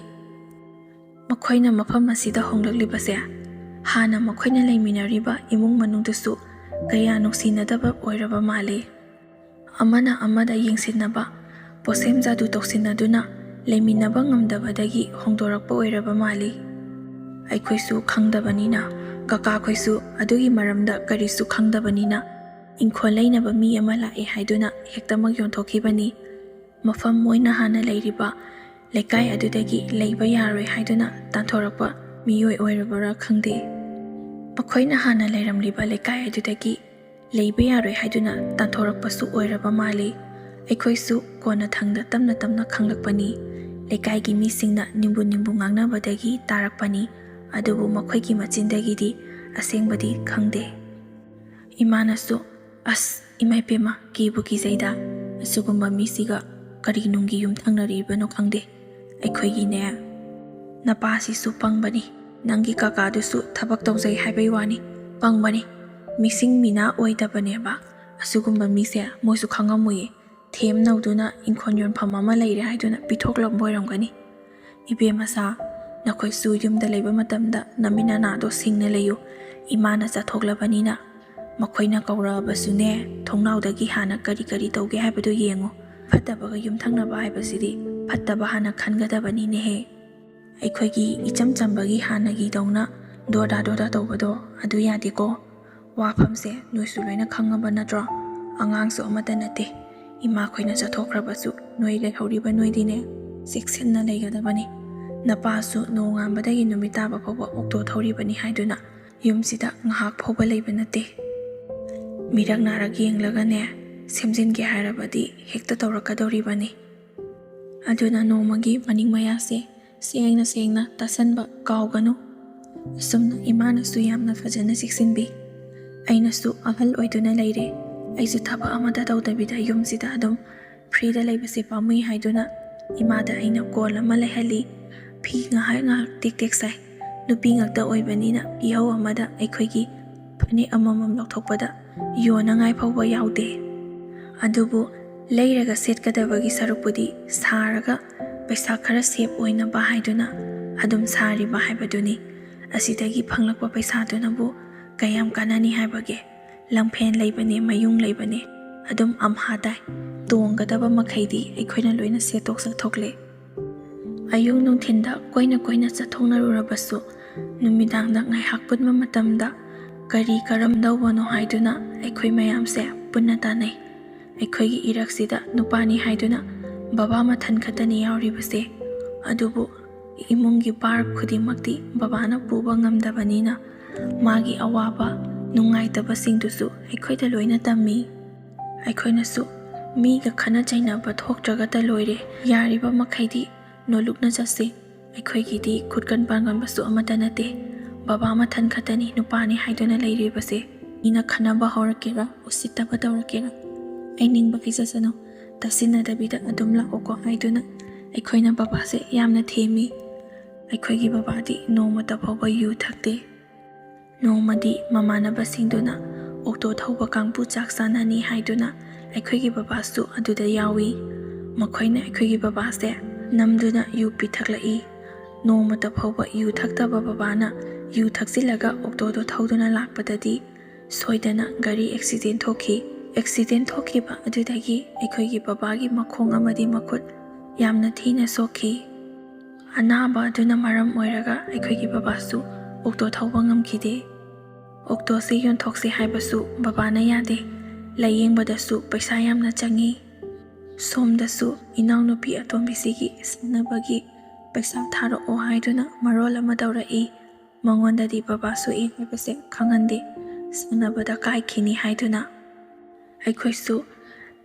ꯃꯈꯣꯏꯅ ꯃꯐꯝ ꯑꯁꯤꯗ ꯍꯣꯡꯂꯛꯂꯤꯕꯁꯦ ꯍꯥꯟꯅ ꯃꯈꯣꯏꯅ ꯂꯩꯃꯤꯟꯅꯔꯤꯕ ꯏꯃꯨꯡ ꯃꯅꯨꯡꯗꯁꯨ ꯀꯌꯥ ꯅꯨꯡꯁꯤꯅꯗꯕ ꯑꯣꯏꯔꯕ ꯃꯥꯜꯂꯤ꯫ ꯑꯃꯅ ꯑꯃꯗ ꯌꯦꯡꯁꯤꯟꯅꯕ, ꯄꯣꯠꯁꯦꯝ ꯖꯥꯗꯨ ꯇꯧꯁꯤꯟꯅꯗꯨꯅ ꯂꯩꯃꯤꯟꯅꯕ ꯉꯝꯗꯕꯗꯒꯤ ꯍꯣꯡꯗꯣꯔꯛꯄ ꯑꯣꯏꯔꯕ ꯃꯥꯜꯂꯤ꯫ ꯑꯩꯈꯣꯏꯁꯨ ꯈꯪꯗꯕꯅꯤꯅ, ꯀꯀꯥꯈꯣꯏꯁꯨ ꯑꯗꯨꯒꯤ ꯃꯔꯝꯗ ꯀꯔꯤꯁꯨ ꯈꯪꯗꯕꯅꯤꯅ, ꯏꯪꯈꯣꯜ ꯂꯩꯅꯕ ꯃꯤ ꯑꯃ ꯂꯥꯛꯑꯦ ꯍꯥꯏꯗꯨꯅ ꯍꯦꯛꯇꯃꯛ ꯌꯣꯟꯊꯣꯛꯈꯤꯕꯅꯤ꯫ ꯃꯐꯝ ꯃꯣꯏꯅ ꯍꯥꯟꯅ ꯂꯩꯔꯤꯕ ꯂꯩꯀꯥꯏ ꯑꯗꯨꯗꯒꯤ ꯂꯩꯕ ꯌꯥꯔꯣꯏ ꯍꯥꯏꯗꯨꯅ ꯇꯥꯟꯊꯣꯔꯛꯄ ꯃꯤꯑꯣꯏ ꯑꯣꯏꯔꯕ꯭ꯔꯥ ꯈꯪꯗꯦ꯫ ꯃꯈꯣꯏꯅ ꯍꯥꯟꯅ ꯂꯩꯔꯝꯂꯤꯕ ꯂꯩꯀꯥꯏ ꯑꯗꯨꯗꯒꯤ ꯂꯩꯕ ꯌꯥꯔꯣꯏ ꯍꯥꯏꯗꯨꯅ ꯇꯥꯟꯊꯣꯔꯛꯄꯁꯨ ꯑꯣꯏꯔꯕ ꯃꯥꯜꯂꯤ꯫ ꯑꯩꯈꯣꯏꯁꯨ ꯀꯣꯟꯅꯊꯪꯗ ꯇꯞꯅ ꯇꯞꯅ ꯈꯪꯂꯛꯄꯅꯤ꯫ ꯂꯩꯀꯥꯏꯒꯤ ꯃꯤꯁꯤꯡꯅ ꯅꯤꯝꯕꯨ ꯅꯤꯝꯕꯨ ꯉꯥꯡꯅꯕꯗꯒꯤ ꯇꯥꯔꯛꯄꯅꯤ꯫ ꯑꯗꯨꯕꯨ ꯃꯈꯣꯏꯒꯤ ꯃꯆꯤꯟꯗꯒꯤꯗꯤ ꯑꯁꯦꯡꯕꯗꯤ ꯈꯪꯗꯦ꯫ ꯏꯃꯥꯅꯁꯨ, "ꯑꯁ, ꯏꯃꯥ ꯏꯄꯦꯝꯃ, ꯀꯤꯕꯨ ꯀꯤꯖꯩꯗ꯫ ꯑꯁꯤꯒꯨꯝꯕ ꯃꯤꯁꯤꯒ ꯀꯔꯤ ꯅꯨꯡꯒꯤ ꯌꯨꯝ ꯊꯪꯅꯔꯤꯕꯅꯣ ꯈꯪꯗꯦ꯫ ꯑꯩꯈꯣꯏꯒꯤꯅꯦ, ꯅꯄꯥꯁꯤꯁꯨ ꯄꯪꯕꯅꯤ, ꯅꯪꯒꯤ ꯀꯀꯥꯗꯨꯁꯨ ꯊꯕꯛ ꯇꯧꯖꯩ ꯍꯥꯏꯕꯩ ꯋꯥꯅꯤ, ꯄꯪꯕꯅꯤ꯫ ꯃꯤꯁꯤꯡ ꯃꯤꯅꯥ ꯑꯣꯏꯗꯕꯅꯦꯕ꯫ ꯑꯁꯤꯒꯨꯝꯕ ꯃꯤꯁꯦ ꯃꯣꯏꯁꯨ ꯈꯪꯉꯝꯃꯣꯏꯌꯦ꯫ ꯊꯦꯝ ꯅꯧꯗꯨꯅ ꯏꯪꯈꯣꯜ ꯌꯣꯟꯐꯝ ꯑꯃ ꯂꯩꯔꯦ ꯍꯥꯏꯗꯨꯅ ꯄꯤꯊꯣꯛꯂꯝꯕ ꯑꯣꯏꯔꯝꯒꯅꯤ꯫ ꯏꯕꯦꯝꯃꯁꯥ, ꯅꯈꯣꯏꯁꯨ ꯌꯨꯝꯗ ꯂꯩꯕ ꯃꯇꯝꯗ ꯅꯃꯤꯠ ꯅꯅꯥꯗꯣ ꯁꯤꯡꯅ ꯂꯩꯌꯨ꯫ ꯏꯃꯥꯅ ꯆꯠꯊꯣꯛꯂꯕꯅꯤꯅ ꯃꯈꯣꯏꯅ ꯀꯧꯔꯛꯑꯕꯁꯨꯅꯦ, ꯊꯣꯡꯅꯥꯎꯗꯒꯤ ꯍꯥꯟꯅ ꯀꯔꯤ ꯀꯔꯤ ꯇꯧꯒꯦ ꯍꯥꯏꯕꯗꯨ ꯌꯦꯡꯉꯨ꯫ ꯐꯠꯇꯕꯒ ꯌꯨꯝꯊꯪꯅꯕ ꯍꯥꯏꯕꯁꯤꯗꯤ ꯐꯠꯇꯕ ꯍꯥꯟꯅ ꯈꯟꯒꯗꯕꯅꯤꯅꯦꯍꯦ꯫ ꯑꯩꯈꯣꯏꯒꯤ ꯏꯆꯝ ꯆꯝꯕꯒꯤ ꯍꯥꯟꯅꯒꯤꯗꯧꯅ ꯗꯣꯔꯗꯥ ꯗꯣꯔꯗꯥ ꯇꯧꯕꯗꯣ ꯑꯗꯨ ꯌꯥꯗꯦꯀꯣ꯫ ꯋꯥꯐꯝꯁꯦ ꯅꯣꯏꯁꯨ ꯂꯣꯏꯅ ꯈꯪꯉꯕ ꯅꯠꯇ꯭ꯔꯣ? ꯑꯉꯥꯡꯁꯨ ꯑꯃꯠꯇ ꯅꯠꯇꯦ꯫ ꯏꯃꯥꯈꯣꯏꯅ ꯆꯠꯊꯣꯛꯈ꯭ꯔꯕꯁꯨ ꯅꯣꯏ ꯂꯩꯍꯧꯔꯤꯕ ꯅꯣꯏꯗꯤꯅꯦ, ꯆꯦꯛꯁꯤꯟꯅ ꯂꯩꯒꯗꯕꯅꯤ꯫ ꯅꯄꯥꯁꯨ ꯅꯣꯡꯉꯥꯟꯕꯗꯒꯤ ꯅꯨꯃꯤꯠ ꯇꯥꯕ ꯐꯥꯎꯕ ꯑꯣꯛꯇꯣ ꯊꯧꯔꯤꯕꯅꯤ ꯍꯥꯏꯗꯨꯅ ꯌꯨꯝꯁꯤꯗ ꯉꯥꯏꯍꯥꯛ ꯐꯥꯎꯕ ꯂꯩꯕ ꯅꯠꯇꯦ꯫ ꯃꯤꯔꯛ ꯅꯥꯔꯛ ꯌꯦꯡꯂꯒꯅꯦ, ꯁꯦꯝꯖꯤꯟꯒꯦ ꯍꯥꯏꯔꯕꯗꯤ ꯍꯦꯛꯇ ꯇꯧꯔꯛꯀꯗꯧꯔꯤꯕꯅꯤ꯫ ꯑꯗꯨꯅ ꯅꯣꯡꯃꯒꯤ ꯃꯅꯤꯡ ꯃꯌꯥꯁꯦ ꯁꯦꯡꯅ ꯁꯦꯡꯅ ꯇꯥꯁꯟꯕ ꯀꯥꯎꯒꯅꯨ꯫ ꯑꯁꯨꯝꯅ ꯏꯃꯥꯅꯁꯨ ꯌꯥꯝꯅ ꯐꯖꯅ ꯆꯦꯛꯁꯤꯟꯕꯤ꯫ ꯑꯩꯅꯁꯨ ꯑꯍꯜ ꯑꯣꯏꯗꯨꯅ ꯂꯩꯔꯦ꯫ ꯑꯩꯁꯨ ꯊꯕꯛ ꯑꯃꯠꯇ ꯇꯧꯗꯕꯤꯗ ꯌꯨꯝꯁꯤꯗ ꯑꯗꯨꯝ ꯐ꯭ꯔꯤꯗ ꯂꯩꯕꯁꯦ ꯄꯥꯝꯃꯨꯏ ꯍꯥꯏꯗꯨꯅ ꯏꯃꯥꯗ ꯑꯩꯅ ꯀꯣꯜ ꯑꯃ ꯂꯩꯍꯜꯂꯤ꯫ ꯐꯤ ꯉꯥꯏꯍꯥꯛ ꯉꯥꯏꯍꯥꯛ ꯇꯦꯛ ꯇꯦꯛ ꯁꯥꯏ꯫ ꯅꯨꯄꯤ ꯉꯥꯛꯇ ꯑꯣꯏꯕꯅꯤꯅ ꯏꯍꯧ ꯑꯃꯗ ꯑꯩꯈꯣꯏꯒꯤ ꯐꯅꯦꯛ ꯑꯃꯃꯝ ꯂꯧꯊꯣꯛꯄꯗ ꯌꯣꯟꯅꯉꯥꯏ ꯐꯥꯎꯕ ꯌꯥꯎꯗꯦ꯫ ꯑꯗꯨꯕꯨ ꯂꯩꯔꯒ ꯁꯦꯠꯀꯗꯕꯒꯤ ꯁꯔꯨꯛꯄꯨꯗꯤ ꯁꯥꯔꯒ ꯄꯩꯁꯥ ꯈꯔ ꯁꯦꯞ ꯑꯣꯏꯅꯕ ꯍꯥꯏꯗꯨꯅ ꯑꯗꯨꯝ ꯁꯥꯔꯤꯕ ꯍꯥꯏꯕꯗꯨꯅꯤ꯫ ꯑꯁꯤꯗꯒꯤ ꯐꯪꯂꯛꯄ ꯄꯩꯁꯥꯗꯨꯅꯕꯨ ꯀꯌꯥꯝ ꯀꯥꯟꯅꯅꯤ ꯍꯥꯏꯕꯒꯦ? ꯂꯝꯐꯦꯟ ꯂꯩꯕꯅꯦ, ꯃꯌꯨꯡ ꯂꯩꯕꯅꯦ, ꯑꯗꯨꯝ ꯑꯝꯍꯥ ꯇꯥꯏ꯫ ꯇꯣꯡꯒꯗꯕ ꯃꯈꯩꯗꯤ ꯑꯩꯈꯣꯏꯅ ꯂꯣꯏꯅ ꯁꯦꯠꯇꯣꯛ ꯆꯠꯊꯣꯛꯂꯦ꯫ ꯑꯌꯨꯛ ꯅꯨꯡꯊꯤꯟꯗ ꯀꯣꯏꯅ ꯀꯣꯏꯅ ꯆꯠꯊꯣꯛꯅꯔꯨꯔꯕꯁꯨ, ꯅꯨꯃꯤꯗꯥꯡꯗ ꯉꯥꯏꯍꯥꯛ ꯄꯨꯟꯕ ꯃꯇꯝꯗ ꯀꯔꯤ ꯀꯔꯝꯗꯧꯕꯅꯣ ꯍꯥꯏꯗꯨꯅ ꯑꯩꯈꯣꯏ ꯃꯌꯥꯝꯁꯦ ꯄꯨꯟꯅ ꯇꯥꯟꯅꯩ꯫ ꯑꯩꯈꯣꯏꯒꯤ ꯏꯔꯛꯁꯤꯗ ꯅꯨꯄꯥꯅꯤ ꯍꯥꯏꯗꯨꯅ ꯕꯕꯥ ꯃꯊꯟ ꯈꯛꯇꯅꯤ ꯌꯥꯎꯔꯤꯕꯁꯦ꯫ ꯑꯗꯨꯕꯨ ꯏꯃꯨꯡꯒꯤ ꯚꯥꯔ ꯈꯨꯗꯤꯡꯃꯛꯇꯤ ꯕꯕꯥꯅ ꯄꯨꯕ ꯉꯝꯗꯕꯅꯤꯅ, ꯃꯥꯒꯤ ꯑꯋꯥꯕ, ꯅꯨꯡꯉꯥꯏꯇꯕꯁꯤꯡꯗꯨꯁꯨ ꯑꯩꯈꯣꯏꯗ ꯂꯣꯏꯅ ꯇꯝꯃꯤ꯫ ꯑꯩꯈꯣꯏꯅꯁꯨ ꯃꯤꯒ ꯈꯠꯅ ꯆꯩꯅꯕ ꯊꯣꯛꯇ꯭ꯔꯒꯇ ꯂꯣꯏꯔꯦ꯫ ꯌꯥꯔꯤꯕ ꯃꯈꯩꯗꯤ ꯅꯣꯂꯨꯛꯅ ꯆꯠꯁꯤ꯫ ꯑꯩꯈꯣꯏꯒꯤꯗꯤ ꯈꯨꯠꯀꯟ ꯄꯥꯡꯒꯟꯕꯁꯨ ꯑꯃꯠꯇ ꯅꯠꯇꯦ꯫ ꯕꯕꯥ ꯃꯊꯟ ꯈꯛꯇꯅꯤ ꯅꯨꯄꯥꯅꯤ ꯍꯥꯏꯗꯨꯅ ꯂꯩꯔꯤꯕꯁꯦ꯫ ꯃꯤꯅ ꯈꯠꯅꯕ ꯍꯧꯔꯛꯀꯦꯔꯥ, ꯎꯁꯤꯠꯇꯕ ꯇꯧꯔꯛꯀꯦꯔꯥ, ꯑꯩ ꯅꯤꯡꯕ ꯍꯩꯖꯁꯅꯨ, ꯇꯥꯁꯤꯟꯅꯗꯕꯤꯗ ꯑꯗꯨꯝ ꯂꯥꯛꯑꯣꯀꯣ ꯍꯥꯏꯗꯨꯅ ꯑꯩꯈꯣꯏꯅ ꯕꯕꯥꯁꯦ ꯌꯥꯝꯅ ꯊꯦꯝꯃꯤ꯫ ꯑꯩꯈꯣꯏꯒꯤ ꯕꯕꯥꯗꯤ ꯅꯣꯡꯃꯇ ꯐꯥꯎꯕ ꯌꯨ ꯊꯛꯇꯦ꯫ ꯅꯣꯡꯃꯗꯤ ꯃꯃꯥꯟꯅꯕꯁꯤꯡꯗꯨꯅ ꯑꯣꯛꯇꯣ ꯊꯧꯕ ꯀꯥꯡꯕꯨ ꯆꯥꯛ ꯆꯥꯅꯅꯤ ꯍꯥꯏꯗꯨꯅ ꯑꯩꯈꯣꯏꯒꯤ ꯕꯕꯥꯁꯨ ꯑꯗꯨꯗ ꯌꯥꯎꯏ꯫ ꯃꯈꯣꯏꯅ ꯑꯩꯈꯣꯏꯒꯤ ꯕꯕꯥꯁꯦ ꯅꯝꯗꯨꯅ ꯌꯨ ꯄꯤꯊꯛꯂꯛꯏ꯫ ꯅꯣꯡꯃꯇ ꯐꯥꯎꯕ ꯌꯨ ꯊꯛꯇꯕ ꯕꯕꯥꯅ ꯌꯨ ꯊꯛꯆꯤꯜꯂꯒ ꯑꯣꯛꯇꯣꯗꯣ ꯊꯧꯗꯨꯅ ꯂꯥꯛꯄꯗꯗꯤ ꯁꯣꯏꯗꯅ ꯒꯥꯔꯤ ꯑꯦꯛꯁꯤꯗꯦꯟ ꯊꯣꯛꯈꯤ꯫ ꯑꯦꯛꯁꯤꯗꯦꯟ ꯊꯣꯛꯈꯤꯕ ꯑꯗꯨꯗꯒꯤ ꯑꯩꯈꯣꯏꯒꯤ ꯕꯕꯥꯒꯤ ꯃꯈꯣꯡ ꯑꯃꯗꯤ ꯃꯈꯨꯠ ꯌꯥꯝꯅ ꯊꯤꯅ ꯁꯣꯛꯈꯤ꯫ ꯑꯅꯥꯕ ꯑꯗꯨꯅ ꯃꯔꯝ ꯑꯣꯏꯔꯒ ꯑꯩꯈꯣꯏꯒꯤ ꯕꯕꯥꯁꯨ ꯑꯣꯛꯇꯣ ꯊꯧꯕ ꯉꯝꯈꯤꯗꯦ꯫ ꯑꯣꯛꯇꯣꯁꯤ ꯌꯣꯟꯊꯣꯛꯁꯤ ꯍꯥꯏꯕꯁꯨ ꯕꯕꯥꯅ ꯌꯥꯗꯦ꯫ ꯂꯥꯌꯦꯡꯕꯗꯁꯨ ꯄꯩꯁꯥ ꯌꯥꯝꯅ ꯆꯪꯉꯤ꯫ ꯁꯣꯝꯗꯁꯨ ꯏꯅꯥꯎꯅꯨꯄꯤ ꯑꯇꯣꯝꯕꯤꯁꯤꯒꯤ ꯁꯥꯟꯅꯕꯒꯤ ꯄꯩꯁꯥ ꯊꯥꯔꯛꯑꯣ ꯍꯥꯏꯗꯨꯅ ꯃꯔꯣꯜ ꯑꯃ ꯇꯧꯔꯛꯏ꯫ ꯃꯉꯣꯟꯗꯗꯤ ꯕꯕꯥ ꯁꯣꯛꯏ ꯍꯥꯏꯕꯁꯦ ꯈꯪꯍꯟꯗꯦ꯫ ꯁꯥꯟꯅꯕꯗ ꯀꯥꯏꯈꯤꯅꯤ ꯍꯥꯏꯗꯨꯅ꯫ ꯑꯩꯈꯣꯏꯁꯨ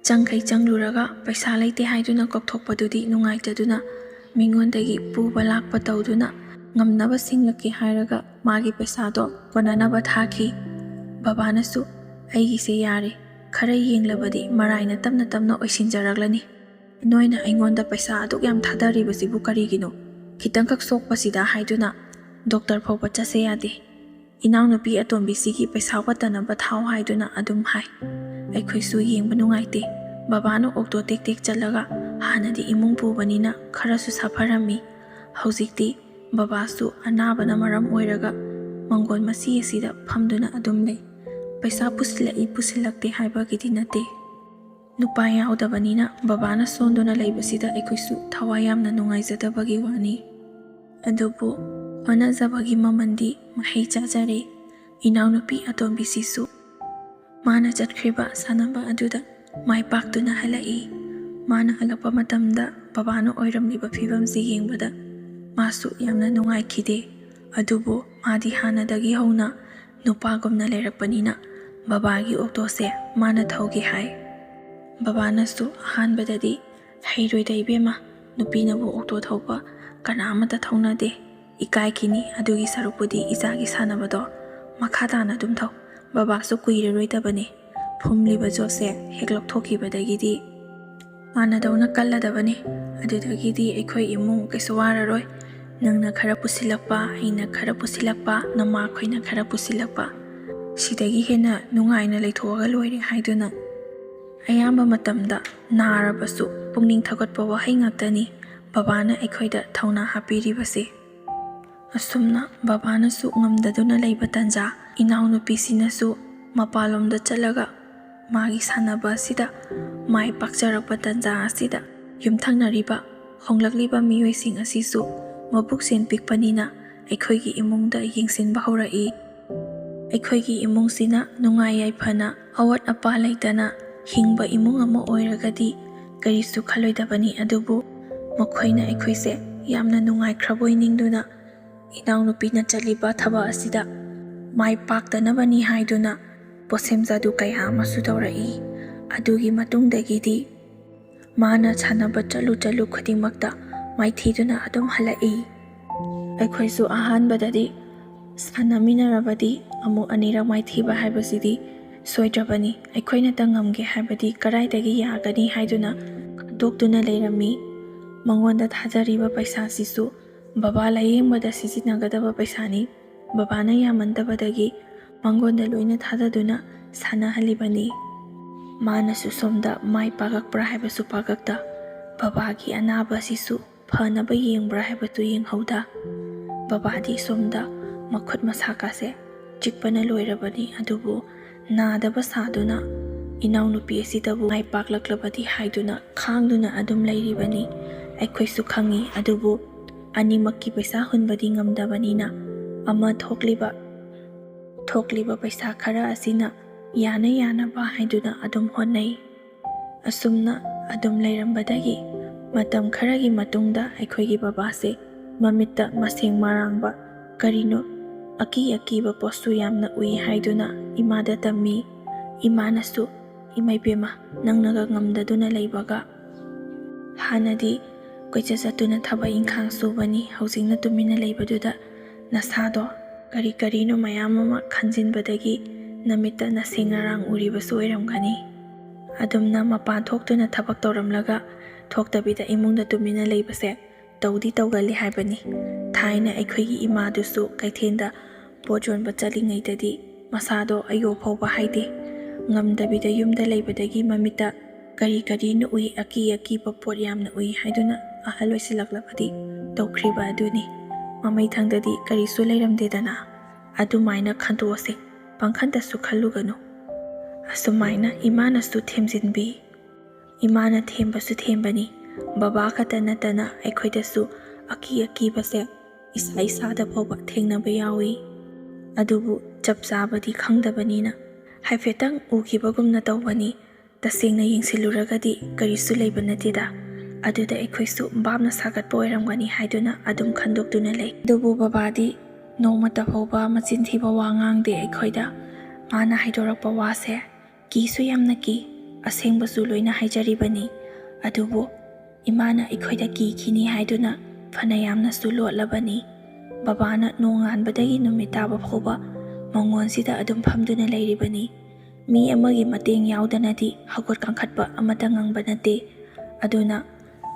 ꯆꯪꯈꯩ ꯆꯪꯂꯨꯔꯒ ꯄꯩꯁꯥ ꯂꯩꯇꯦ ꯍꯥꯏꯗꯨꯅ ꯀꯧꯊꯣꯛꯄꯗꯨꯗꯤ ꯅꯨꯡꯉꯥꯏꯇꯗꯨꯅ ꯃꯤꯉꯣꯟꯗꯒꯤ ꯄꯨꯕ ꯂꯥꯛꯄ ꯇꯧꯗꯨꯅ ꯉꯝꯅꯕ ꯁꯤꯡꯂꯛꯀꯦ ꯍꯥꯏꯔꯒ ꯃꯥꯒꯤ ꯄꯩꯁꯥꯗꯣ ꯀꯣꯟꯅꯅꯕ ꯊꯥꯈꯤ꯫ ꯕꯕꯥꯅꯁꯨ "ꯑꯩꯒꯤꯁꯦ ꯌꯥꯔꯦ, ꯈꯔ ꯌꯦꯡꯂꯕꯗꯤ ꯃꯔꯥꯏꯅ ꯇꯞꯅ ꯇꯞꯅ ꯑꯣꯏꯁꯤꯟꯖꯔꯛꯂꯅꯤ꯫ ꯅꯣꯏꯅ ꯑꯩꯉꯣꯟꯗ ꯄꯩꯁꯥ ꯑꯗꯨꯛ ꯌꯥꯝ ꯊꯥꯗꯔꯤꯕꯁꯤꯕꯨ ꯀꯔꯤꯒꯤꯅꯣ? ꯈꯤꯇꯪꯈꯛ ꯁꯣꯛꯄꯁꯤꯗ" ꯍꯥꯏꯗꯨꯅ ꯗꯣꯛꯇꯔ ꯐꯥꯎꯕ ꯆꯠꯁꯦ ꯌꯥꯗꯦ꯫ ꯏꯅꯥꯎꯅꯨꯄꯤ ꯑꯇꯣꯝꯕꯤꯁꯤꯒꯤ ꯄꯩꯁꯥ ꯋꯥꯠꯇꯅꯕ ꯊꯥꯎ ꯍꯥꯏꯗꯨꯅ ꯑꯗꯨꯝ ꯍꯥꯏ꯫ ꯑꯩꯈꯣꯏꯁꯨ ꯌꯦꯡꯕ ꯅꯨꯡꯉꯥꯏꯇꯦ꯫ ꯕꯕꯥꯅ ꯑꯣꯛꯇꯣ ꯇꯦꯛ ꯇꯦꯛ ꯆꯠꯂꯒ ꯍꯥꯟꯅꯗꯤ ꯏꯃꯨꯡ ꯄꯨꯕꯅꯤꯅ ꯈꯔꯁꯨ ꯁꯥꯐꯔꯝꯃꯤ꯫ ꯍꯧꯖꯤꯛꯇꯤ ꯕꯕꯥꯁꯨ ꯑꯅꯥꯕꯅ ꯃꯔꯝ ꯑꯣꯏꯔꯒ ꯃꯪꯒꯣꯜ ꯃꯆꯤ ꯑꯁꯤꯗ ꯐꯝꯗꯨꯅ ꯑꯗꯨꯝ ꯂꯩ꯫ ꯄꯩꯁꯥ ꯄꯨꯁꯤꯜꯂꯛꯏ ꯄꯨꯁꯤꯜꯂꯛꯇꯦ ꯍꯥꯏꯕꯒꯤꯗꯤ ꯅꯠꯇꯦ꯫ ꯅꯨꯄꯥ ꯌꯥꯎꯗꯕꯅꯤꯅ ꯕꯕꯥꯅ ꯁꯣꯟꯗꯨꯅ ꯂꯩꯕꯁꯤꯗ ꯑꯩꯈꯣꯏꯁꯨ ꯊꯋꯥꯏ ꯌꯥꯝꯅ ꯅꯨꯡꯉꯥꯏꯖꯗꯕꯒꯤ ꯋꯥꯅꯤ꯫ ꯑꯗꯨꯕꯨ ꯍꯣꯠꯅꯖꯕꯒꯤ ꯃꯃꯜꯗꯤ ꯃꯍꯩ ꯆꯥꯖꯔꯦ꯫ ꯏꯅꯥꯎꯅꯨꯄꯤ ꯑꯇꯣꯝꯕꯤꯁꯤꯁꯨ ꯃꯥꯅ ꯆꯠꯈ꯭ꯔꯤꯕ ꯁꯥꯟꯅꯕ ꯑꯗꯨꯗ ꯃꯥꯏ ꯄꯥꯛꯇꯨꯅ ꯍꯜꯂꯛꯏ꯫ ꯃꯥꯅ ꯍꯜꯂꯛꯄ ꯃꯇꯝꯗ ꯕꯕꯥꯅ ꯑꯣꯏꯔꯝꯂꯤꯕ ꯐꯤꯕꯝꯁꯤ ꯌꯦꯡꯕꯗ ꯃꯥꯁꯨ ꯌꯥꯝꯅ ꯅꯨꯡꯉꯥꯏꯈꯤꯗꯦ꯫ ꯑꯗꯨꯕꯨ ꯃꯥꯗꯤ ꯍꯥꯟꯅꯗꯒꯤ ꯍꯧꯅ ꯅꯨꯄꯥꯒꯨꯝꯅ ꯂꯩꯔꯛꯄꯅꯤꯅ ꯕꯕꯥꯒꯤ ꯑꯣꯛꯇꯣꯁꯦ ꯃꯥꯅ ꯊꯧꯒꯦ ꯍꯥꯏ꯫ ꯕꯕꯥꯅꯁꯨ ꯑꯍꯥꯟꯕꯗꯗꯤ "ꯍꯩꯔꯣꯏꯗ ꯏꯕꯦꯝꯃ, ꯅꯨꯄꯤꯅꯕꯨ ꯑꯣꯛꯇꯣ ꯊꯧꯕ ꯀꯅꯥ ꯑꯃꯠꯇ ꯊꯧꯅꯗꯦ, ꯏꯀꯥꯏꯈꯤꯅꯤ, ꯑꯗꯨꯒꯤ ꯁꯔꯨꯛꯄꯨꯗꯤ ꯏꯆꯥꯒꯤ ꯁꯥꯟꯅꯕꯗꯣ ꯃꯈꯥ ꯇꯥꯅ ꯑꯗꯨꯝ ꯊꯧ, ꯕꯕꯥꯁꯨ ꯀꯨꯏꯔꯔꯣꯏꯗꯕꯅꯤ" ꯐꯨꯝꯂꯤꯕ ꯖꯣꯁꯦ ꯍꯦꯛ ꯂꯧꯊꯣꯛꯈꯤꯕꯗꯒꯤꯗꯤ ꯍꯥꯟꯅꯗꯧꯅ ꯀꯜꯂꯗꯕꯅꯤ꯫ ꯑꯗꯨꯗꯒꯤꯗꯤ ꯑꯩꯈꯣꯏ ꯏꯃꯨꯡ ꯀꯩꯁꯨ ꯋꯥꯔꯔꯣꯏ꯫ ꯅꯪꯅ ꯈꯔ ꯄꯨꯁꯤꯜꯂꯛꯄ, ꯑꯩꯅ ꯈꯔ ꯄꯨꯁꯤꯜꯂꯛꯄ, ꯅꯃꯥꯈꯣꯏꯅ ꯈꯔ ꯄꯨꯁꯤꯜꯂꯛꯄ, ꯁꯤꯗꯒꯤ ꯍꯦꯟꯅ ꯅꯨꯡꯉꯥꯏꯅ ꯂꯩꯊꯣꯛꯑꯒ ꯂꯣꯏꯔꯦ ꯍꯥꯏꯗꯨꯅ ꯑꯌꯥꯝꯕ ꯃꯇꯝꯗ ꯅꯥꯔꯕꯁꯨ ꯄꯨꯛꯅꯤꯡ ꯊꯧꯒꯠꯄ ꯋꯥꯍꯩ ꯉꯥꯛꯇꯅꯤ ꯕꯕꯥꯅ ꯑꯩꯈꯣꯏꯗ ꯊꯧꯅꯥ ꯍꯥꯞꯄꯤꯔꯤꯕꯁꯦ꯫ ꯑꯁꯨꯝꯅ ꯕꯕꯥꯅꯁꯨ ꯉꯝꯗꯗꯨꯅ ꯂꯩꯕ ꯇꯟꯖꯥ, ꯏꯅꯥꯎꯅꯨꯄꯤꯁꯤꯅꯁꯨ ꯃꯄꯥꯟꯂꯣꯝꯗ ꯆꯠꯂꯒ ꯃꯥꯒꯤ ꯁꯥꯟꯅꯕ ꯑꯁꯤꯗ ꯃꯥꯏ ꯄꯥꯛꯆꯔꯛꯄ ꯇꯟꯖꯥ ꯑꯁꯤꯗ ꯌꯨꯝꯊꯪꯅꯔꯤꯕ ꯍꯣꯡꯂꯛꯂꯤꯕ ꯃꯤꯑꯣꯏꯁꯤꯡ ꯑꯁꯤꯁꯨ ꯃꯕꯨꯛꯆꯦꯜ ꯄꯤꯛꯄꯅꯤꯅ ꯑꯩꯈꯣꯏꯒꯤ ꯏꯃꯨꯡꯗ ꯌꯦꯡꯁꯤꯟꯕ ꯍꯧꯔꯛꯏ꯫ ꯑꯩꯈꯣꯏꯒꯤ ꯏꯃꯨꯡꯁꯤꯅ ꯅꯨꯡꯉꯥꯏ ꯌꯥꯏꯐꯅ ꯑꯋꯥꯠ ꯑꯄꯥ ꯂꯩꯇꯅ ꯍꯤꯡꯕ ꯏꯃꯨꯡ ꯑꯃ ꯑꯣꯏꯔꯒꯗꯤ ꯀꯔꯤꯁꯨ ꯈꯜꯂꯣꯏꯗꯕꯅꯤ, ꯑꯗꯨꯕꯨ ꯃꯈꯣꯏꯅ ꯑꯩꯈꯣꯏꯁꯦ ꯌꯥꯝꯅ ꯅꯨꯡꯉꯥꯏꯈ꯭ꯔꯕꯣꯏ ꯅꯤꯡꯗꯨꯅ ꯏꯅꯥꯎꯅꯨꯄꯤꯅ ꯆꯠꯂꯤꯕ ꯊꯕꯛ ꯑꯁꯤꯗ ꯃꯥꯏ ꯄꯥꯛꯇꯅꯕꯅꯤ ꯍꯥꯏꯗꯨꯅ ꯄꯣꯠꯁꯦꯝ ꯖꯥꯗꯨ ꯀꯌꯥ ꯑꯃꯁꯨ ꯇꯧꯔꯛꯏ꯫ ꯑꯗꯨꯒꯤ ꯃꯇꯨꯡꯗꯒꯤꯗꯤ ꯃꯥꯅ ꯁꯥꯟꯅꯕ ꯆꯠꯂꯨ ꯆꯠꯂꯨ ꯈꯨꯗꯤꯡꯃꯛꯇ ꯃꯥꯏꯊꯤꯗꯨꯅ ꯑꯗꯨꯝ ꯍꯜꯂꯛꯏ꯫ ꯑꯩꯈꯣꯏꯁꯨ ꯑꯍꯥꯟꯕꯗꯗꯤ ꯁꯥꯟꯅꯃꯤꯟꯅꯔꯕꯗꯤ ꯑꯃꯨꯛ ꯑꯅꯤꯔꯛ ꯃꯥꯏꯊꯤꯕ ꯍꯥꯏꯕꯁꯤꯗꯤ ꯁꯣꯏꯗ꯭ꯔꯕꯅꯤ, ꯑꯩꯈꯣꯏꯅꯇ ꯉꯝꯒꯦ ꯍꯥꯏꯕꯗꯤ ꯀꯗꯥꯏꯗꯒꯤ ꯌꯥꯒꯅꯤ ꯍꯥꯏꯗꯨꯅ ꯈꯟꯗꯣꯛꯇꯨꯅ ꯂꯩꯔꯝꯃꯤ꯫ ꯃꯉꯣꯟꯗ ꯊꯥꯖꯔꯤꯕ ꯄꯩꯁꯥꯁꯤꯁꯨ ꯕꯕꯥ ꯂꯥꯌꯦꯡꯕꯗ ꯁꯤꯖꯤꯟꯅꯒꯗꯕ ꯄꯩꯁꯥꯅꯤ꯫ ꯕꯕꯥꯅ ꯌꯥꯃꯟꯗꯕꯗꯒꯤ ꯃꯉꯣꯟꯗ ꯂꯣꯏꯅ ꯊꯥꯗꯗꯨꯅ ꯁꯥꯟꯅꯍꯜꯂꯤꯕꯅꯤ꯫ ꯃꯥꯅꯁꯨ ꯁꯣꯝꯗ ꯃꯥꯏ ꯄꯥꯛꯂꯛꯄ꯭ꯔꯥ ꯍꯥꯏꯕꯁꯨ ꯄꯥꯛꯂꯛꯇ, ꯕꯕꯥꯒꯤ ꯑꯅꯥꯕꯁꯤꯁꯨ ꯐꯅꯕ ꯌꯦꯡꯕ꯭ꯔꯥ ꯍꯥꯏꯕꯗꯨ ꯌꯦꯡꯍꯧꯗ, ꯕꯕꯥꯗꯤ ꯁꯣꯝꯗ ꯃꯈꯨꯠ ꯃꯁꯥꯀꯥꯁꯦ ꯆꯤꯛꯄꯅ ꯂꯣꯏꯔꯕꯅꯤ꯫ ꯑꯗꯨꯕꯨ ꯅꯥꯗꯕ ꯁꯥꯗꯨꯅ ꯏꯅꯥꯎꯅꯨꯄꯤ ꯑꯁꯤꯗꯕꯨ ꯃꯥꯏ ꯄꯥꯛꯂꯛꯂꯕꯗꯤ ꯍꯥꯏꯗꯨꯅ ꯈꯥꯡꯗꯨꯅ ꯑꯗꯨꯝ ꯂꯩꯔꯤꯕꯅꯤ꯫ ꯑꯩꯈꯣꯏꯁꯨ ꯈꯪꯉꯤ, ꯑꯗꯨꯕꯨ ꯑꯅꯤꯃꯛꯀꯤ ꯄꯩꯁꯥ ꯍꯨꯟꯕꯗꯤ ꯉꯝꯗꯕꯅꯤꯅ ꯑꯃ ꯊꯣꯛꯂꯤꯕ, ꯊꯣꯛꯂꯤꯕ ꯄꯩꯁꯥ ꯈꯔ ꯑꯁꯤꯅ ꯌꯥꯅ ꯌꯥꯅꯕ ꯍꯥꯏꯗꯨꯅ ꯑꯗꯨꯝ ꯍꯣꯠꯅꯩ꯫ ꯑꯁꯨꯝꯅ ꯑꯗꯨꯝ ꯂꯩꯔꯝꯕꯗꯒꯤ ꯃꯇꯝ ꯈꯔꯒꯤ ꯃꯇꯨꯡꯗ ꯑꯩꯈꯣꯏꯒꯤ ꯕꯕꯥꯁꯦ ꯃꯃꯤꯠꯇ ꯃꯁꯦꯡ ꯃꯔꯥꯡꯕ ꯀꯔꯤꯅꯣ ꯑꯀꯤ ꯑꯀꯤꯕ ꯄꯣꯠꯁꯨ ꯌꯥꯝꯅ ꯎꯏ ꯍꯥꯏꯗꯨꯅ ꯏꯃꯥꯗ ꯇꯝꯃꯤ꯫ ꯏꯃꯥꯅꯁꯨ, "ꯏꯃꯩ ꯄꯦꯝꯃ, ꯅꯪꯅꯒ ꯉꯝꯗꯗꯨꯅ ꯂꯩꯕꯒ, ꯍꯥꯟꯅꯗꯤ ꯀꯣꯏꯆꯠ ꯆꯠꯇꯨꯅ ꯊꯕꯛ ꯏꯪꯈꯥꯡ ꯁꯨꯕꯅꯤ, ꯍꯧꯖꯤꯛꯅ ꯇꯨꯃꯤꯟꯅ ꯂꯩꯕꯗꯨꯗ ꯅꯁꯥꯗꯣ ꯀꯔꯤ ꯀꯔꯤꯅꯣ ꯃꯌꯥꯝ ꯑꯃ ꯈꯟꯖꯤꯟꯕꯗꯒꯤ ꯅꯃꯤꯠꯇ ꯅꯁꯦꯡ ꯅꯔꯥꯡ ꯎꯔꯤꯕꯁꯨ ꯑꯣꯏꯔꯝꯒꯅꯤ꯫ ꯑꯗꯨꯝꯅ ꯃꯄꯥꯟ ꯊꯣꯛꯇꯨꯅ ꯊꯕꯛ ꯇꯧꯔꯝꯂꯒ ꯊꯣꯛꯇꯕꯤꯗ ꯏꯃꯨꯡꯗ ꯇꯨꯃꯤꯟꯅ ꯂꯩꯕꯁꯦ ꯇꯧꯗꯤ ꯇꯧꯒꯜꯂꯤ ꯍꯥꯏꯕꯅꯤ꯫ ꯊꯥꯏꯅ ꯑꯩꯈꯣꯏꯒꯤ ꯏꯃꯥꯗꯨꯁꯨ ꯀꯩꯊꯦꯜꯗ ꯄꯣꯠ ꯌꯣꯟꯕ ꯆꯠꯂꯤꯉꯩꯗꯗꯤ ꯃꯁꯥꯗꯣ ꯑꯌꯣ ꯐꯥꯎꯕ ꯍꯥꯏꯗꯦ꯫ ꯉꯝꯗꯕꯤꯗ ꯌꯨꯝꯗ ꯂꯩꯕꯗꯒꯤ ꯃꯃꯤꯠꯇ ꯀꯔꯤ ꯀꯔꯤꯅꯣ ꯎꯏ, ꯑꯀꯤ ꯑꯀꯤꯕ ꯄꯣꯠ ꯌꯥꯝꯅ ꯎꯏ ꯍꯥꯏꯗꯨꯅ ꯑꯍꯜ ꯑꯣꯏꯁꯤꯜꯂꯛꯂꯕꯗꯤ ꯇꯧꯈ꯭ꯔꯤꯕ ꯑꯗꯨꯅꯤ꯫ ꯃꯃꯩꯊꯪꯗꯗꯤ ꯀꯔꯤꯁꯨ ꯂꯩꯔꯝꯗꯦꯗꯅ꯫ ꯑꯗꯨꯃꯥꯏꯅ ꯈꯟꯗꯣꯛꯑꯁꯦ, ꯄꯪꯈꯟꯗꯁꯨ ꯈꯜꯂꯨꯒꯅꯨ"꯫ ꯑꯁꯨꯃꯥꯏꯅ ꯏꯃꯥꯅꯁꯨ ꯊꯦꯝꯖꯤꯟꯕꯤ꯫ ꯏꯃꯥꯅ ꯊꯦꯝꯕꯁꯨ ꯊꯦꯝꯕꯅꯤ, ꯕꯕꯥ ꯈꯛꯇ ꯅꯠꯇꯅ ꯑꯩꯈꯣꯏꯗꯁꯨ ꯑꯀꯤ ꯑꯀꯤꯕꯁꯦ ꯏꯁꯥ ꯏꯁꯥꯗ ꯐꯥꯎꯕ ꯊꯦꯡꯅꯕ ꯌꯥꯎꯏ꯫ ꯑꯗꯨꯕꯨ ꯆꯞ ꯆꯥꯕꯗꯤ ꯈꯪꯗꯕꯅꯤꯅ ꯍꯥꯏꯐꯦꯠꯇꯪ ꯎꯈꯤꯕꯒꯨꯝꯅ ꯇꯧꯕꯅꯤ꯫ ꯇꯁꯦꯡꯅ ꯌꯦꯡꯁꯤꯜꯂꯨꯔꯒꯗꯤ ꯀꯔꯤꯁꯨ ꯂꯩꯕ ꯅꯠꯇꯦꯗ꯫ ꯑꯗꯨꯗ ꯑꯩꯈꯣꯏꯁꯨ ꯚꯥꯞꯅ ꯁꯥꯒꯠꯄ ꯑꯣꯏꯔꯝꯒꯅꯤ ꯍꯥꯏꯗꯨꯅ ꯑꯗꯨꯝ ꯈꯟꯗꯣꯛꯇꯨꯅ ꯂꯩ꯫ ꯑꯗꯨꯕꯨ ꯕꯕꯥꯗꯤ ꯅꯣꯡꯃꯇ ꯐꯥꯎꯕ ꯃꯆꯤꯟ ꯊꯤꯕ ꯋꯥ ꯉꯥꯡꯗꯦ ꯑꯩꯈꯣꯏꯗ꯫ ꯃꯥꯅ ꯍꯥꯏꯗꯣꯔꯛꯄ ꯋꯥꯁꯦ ꯀꯤꯁꯨ ꯌꯥꯝꯅ ꯀꯤ꯫ ꯑꯁꯦꯡꯕꯁꯨ ꯂꯣꯏꯅ ꯍꯥꯏꯖꯔꯤꯕꯅꯤ꯫ ꯑꯗꯨꯕꯨ ꯏꯃꯥꯅ ꯑꯩꯈꯣꯏꯗ ꯀꯤꯈꯤꯅꯤ ꯍꯥꯏꯗꯨꯅ ꯐꯅ ꯌꯥꯝꯅꯁꯨ ꯂꯣꯠꯂꯕꯅꯤ꯫ ꯕꯕꯥꯅ ꯅꯣꯡꯉꯥꯟꯕꯗꯒꯤ ꯅꯨꯃꯤꯠ ꯇꯥꯕ ꯐꯥꯎꯕ ꯃꯉꯣꯟꯁꯤꯗ ꯑꯗꯨꯝ ꯐꯝꯗꯨꯅ ꯂꯩꯔꯤꯕꯅꯤ꯫ ꯃꯤ ꯑꯃꯒꯤ ꯃꯇꯦꯡ ꯌꯥꯎꯗꯅꯗꯤ ꯍꯧꯒꯠ ꯀꯥꯡꯈꯠꯄ ꯑꯃꯠꯇ ꯉꯝꯕ ꯅꯠꯇꯦ꯫ ꯑꯗꯨꯅ